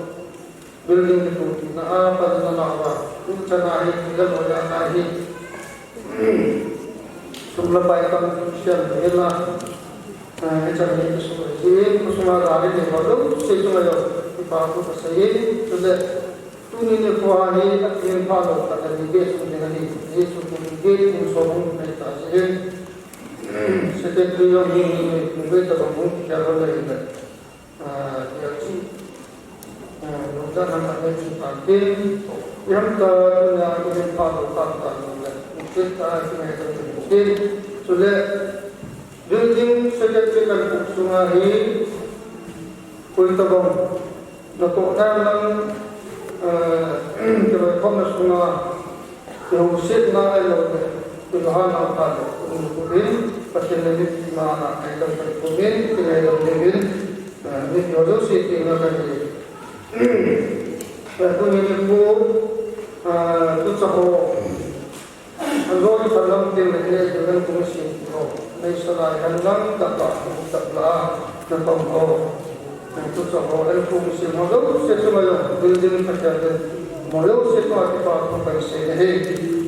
Building te pu na a pa na na wa. Tu chana hi, la lo ya na hi. Sum la pai kam siam ni la. Eh, chana hi su ji, ku sum la ri ni ba lo, se tu la yo. Ku pa ku pa se yi, tu de. Tuni ni ku ha ni, a tin pa lo, ka ta ni ge su ni na ni. Ni su ku ni ge, ni so hung ni ta ji. Secretary yo ni ni ni, ku ge ta ba mu, ya lo le ni. Ah, ya chi. Ah, nungcha nang ka nei chi pan tin. Yam ta na ki den pa lo ta ta nung le. Nung ta ki nei ta nung tin. Chule, building secretary kan pu sunga hi. Koi ta bang. Na to na nang, ah, ki bai khom na sunga. Kihousetna ahilouleh, kihouhatna ahilouleh, umkhumin, Pathen le mipi manga ahilouleh, umkhumin, kingaidam uvin, eh, mipi ho jouse tenga kahi. Eh, tuni nikho, eh, tucha ho, anjoi phalam teng le, eh, Development Commission ho, nei salai han lang, tapa, tapa, na pam ho. Tucha ho, el kum sim ho, jouse chunga jong, building khat khat, mo jouse chunga kipa thu kan sei ahi.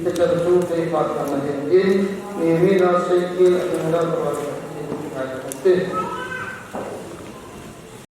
Hichan chu kei phat kan ahi. In, mi, mi na sei kit, a ding dan ba, in, ngai te.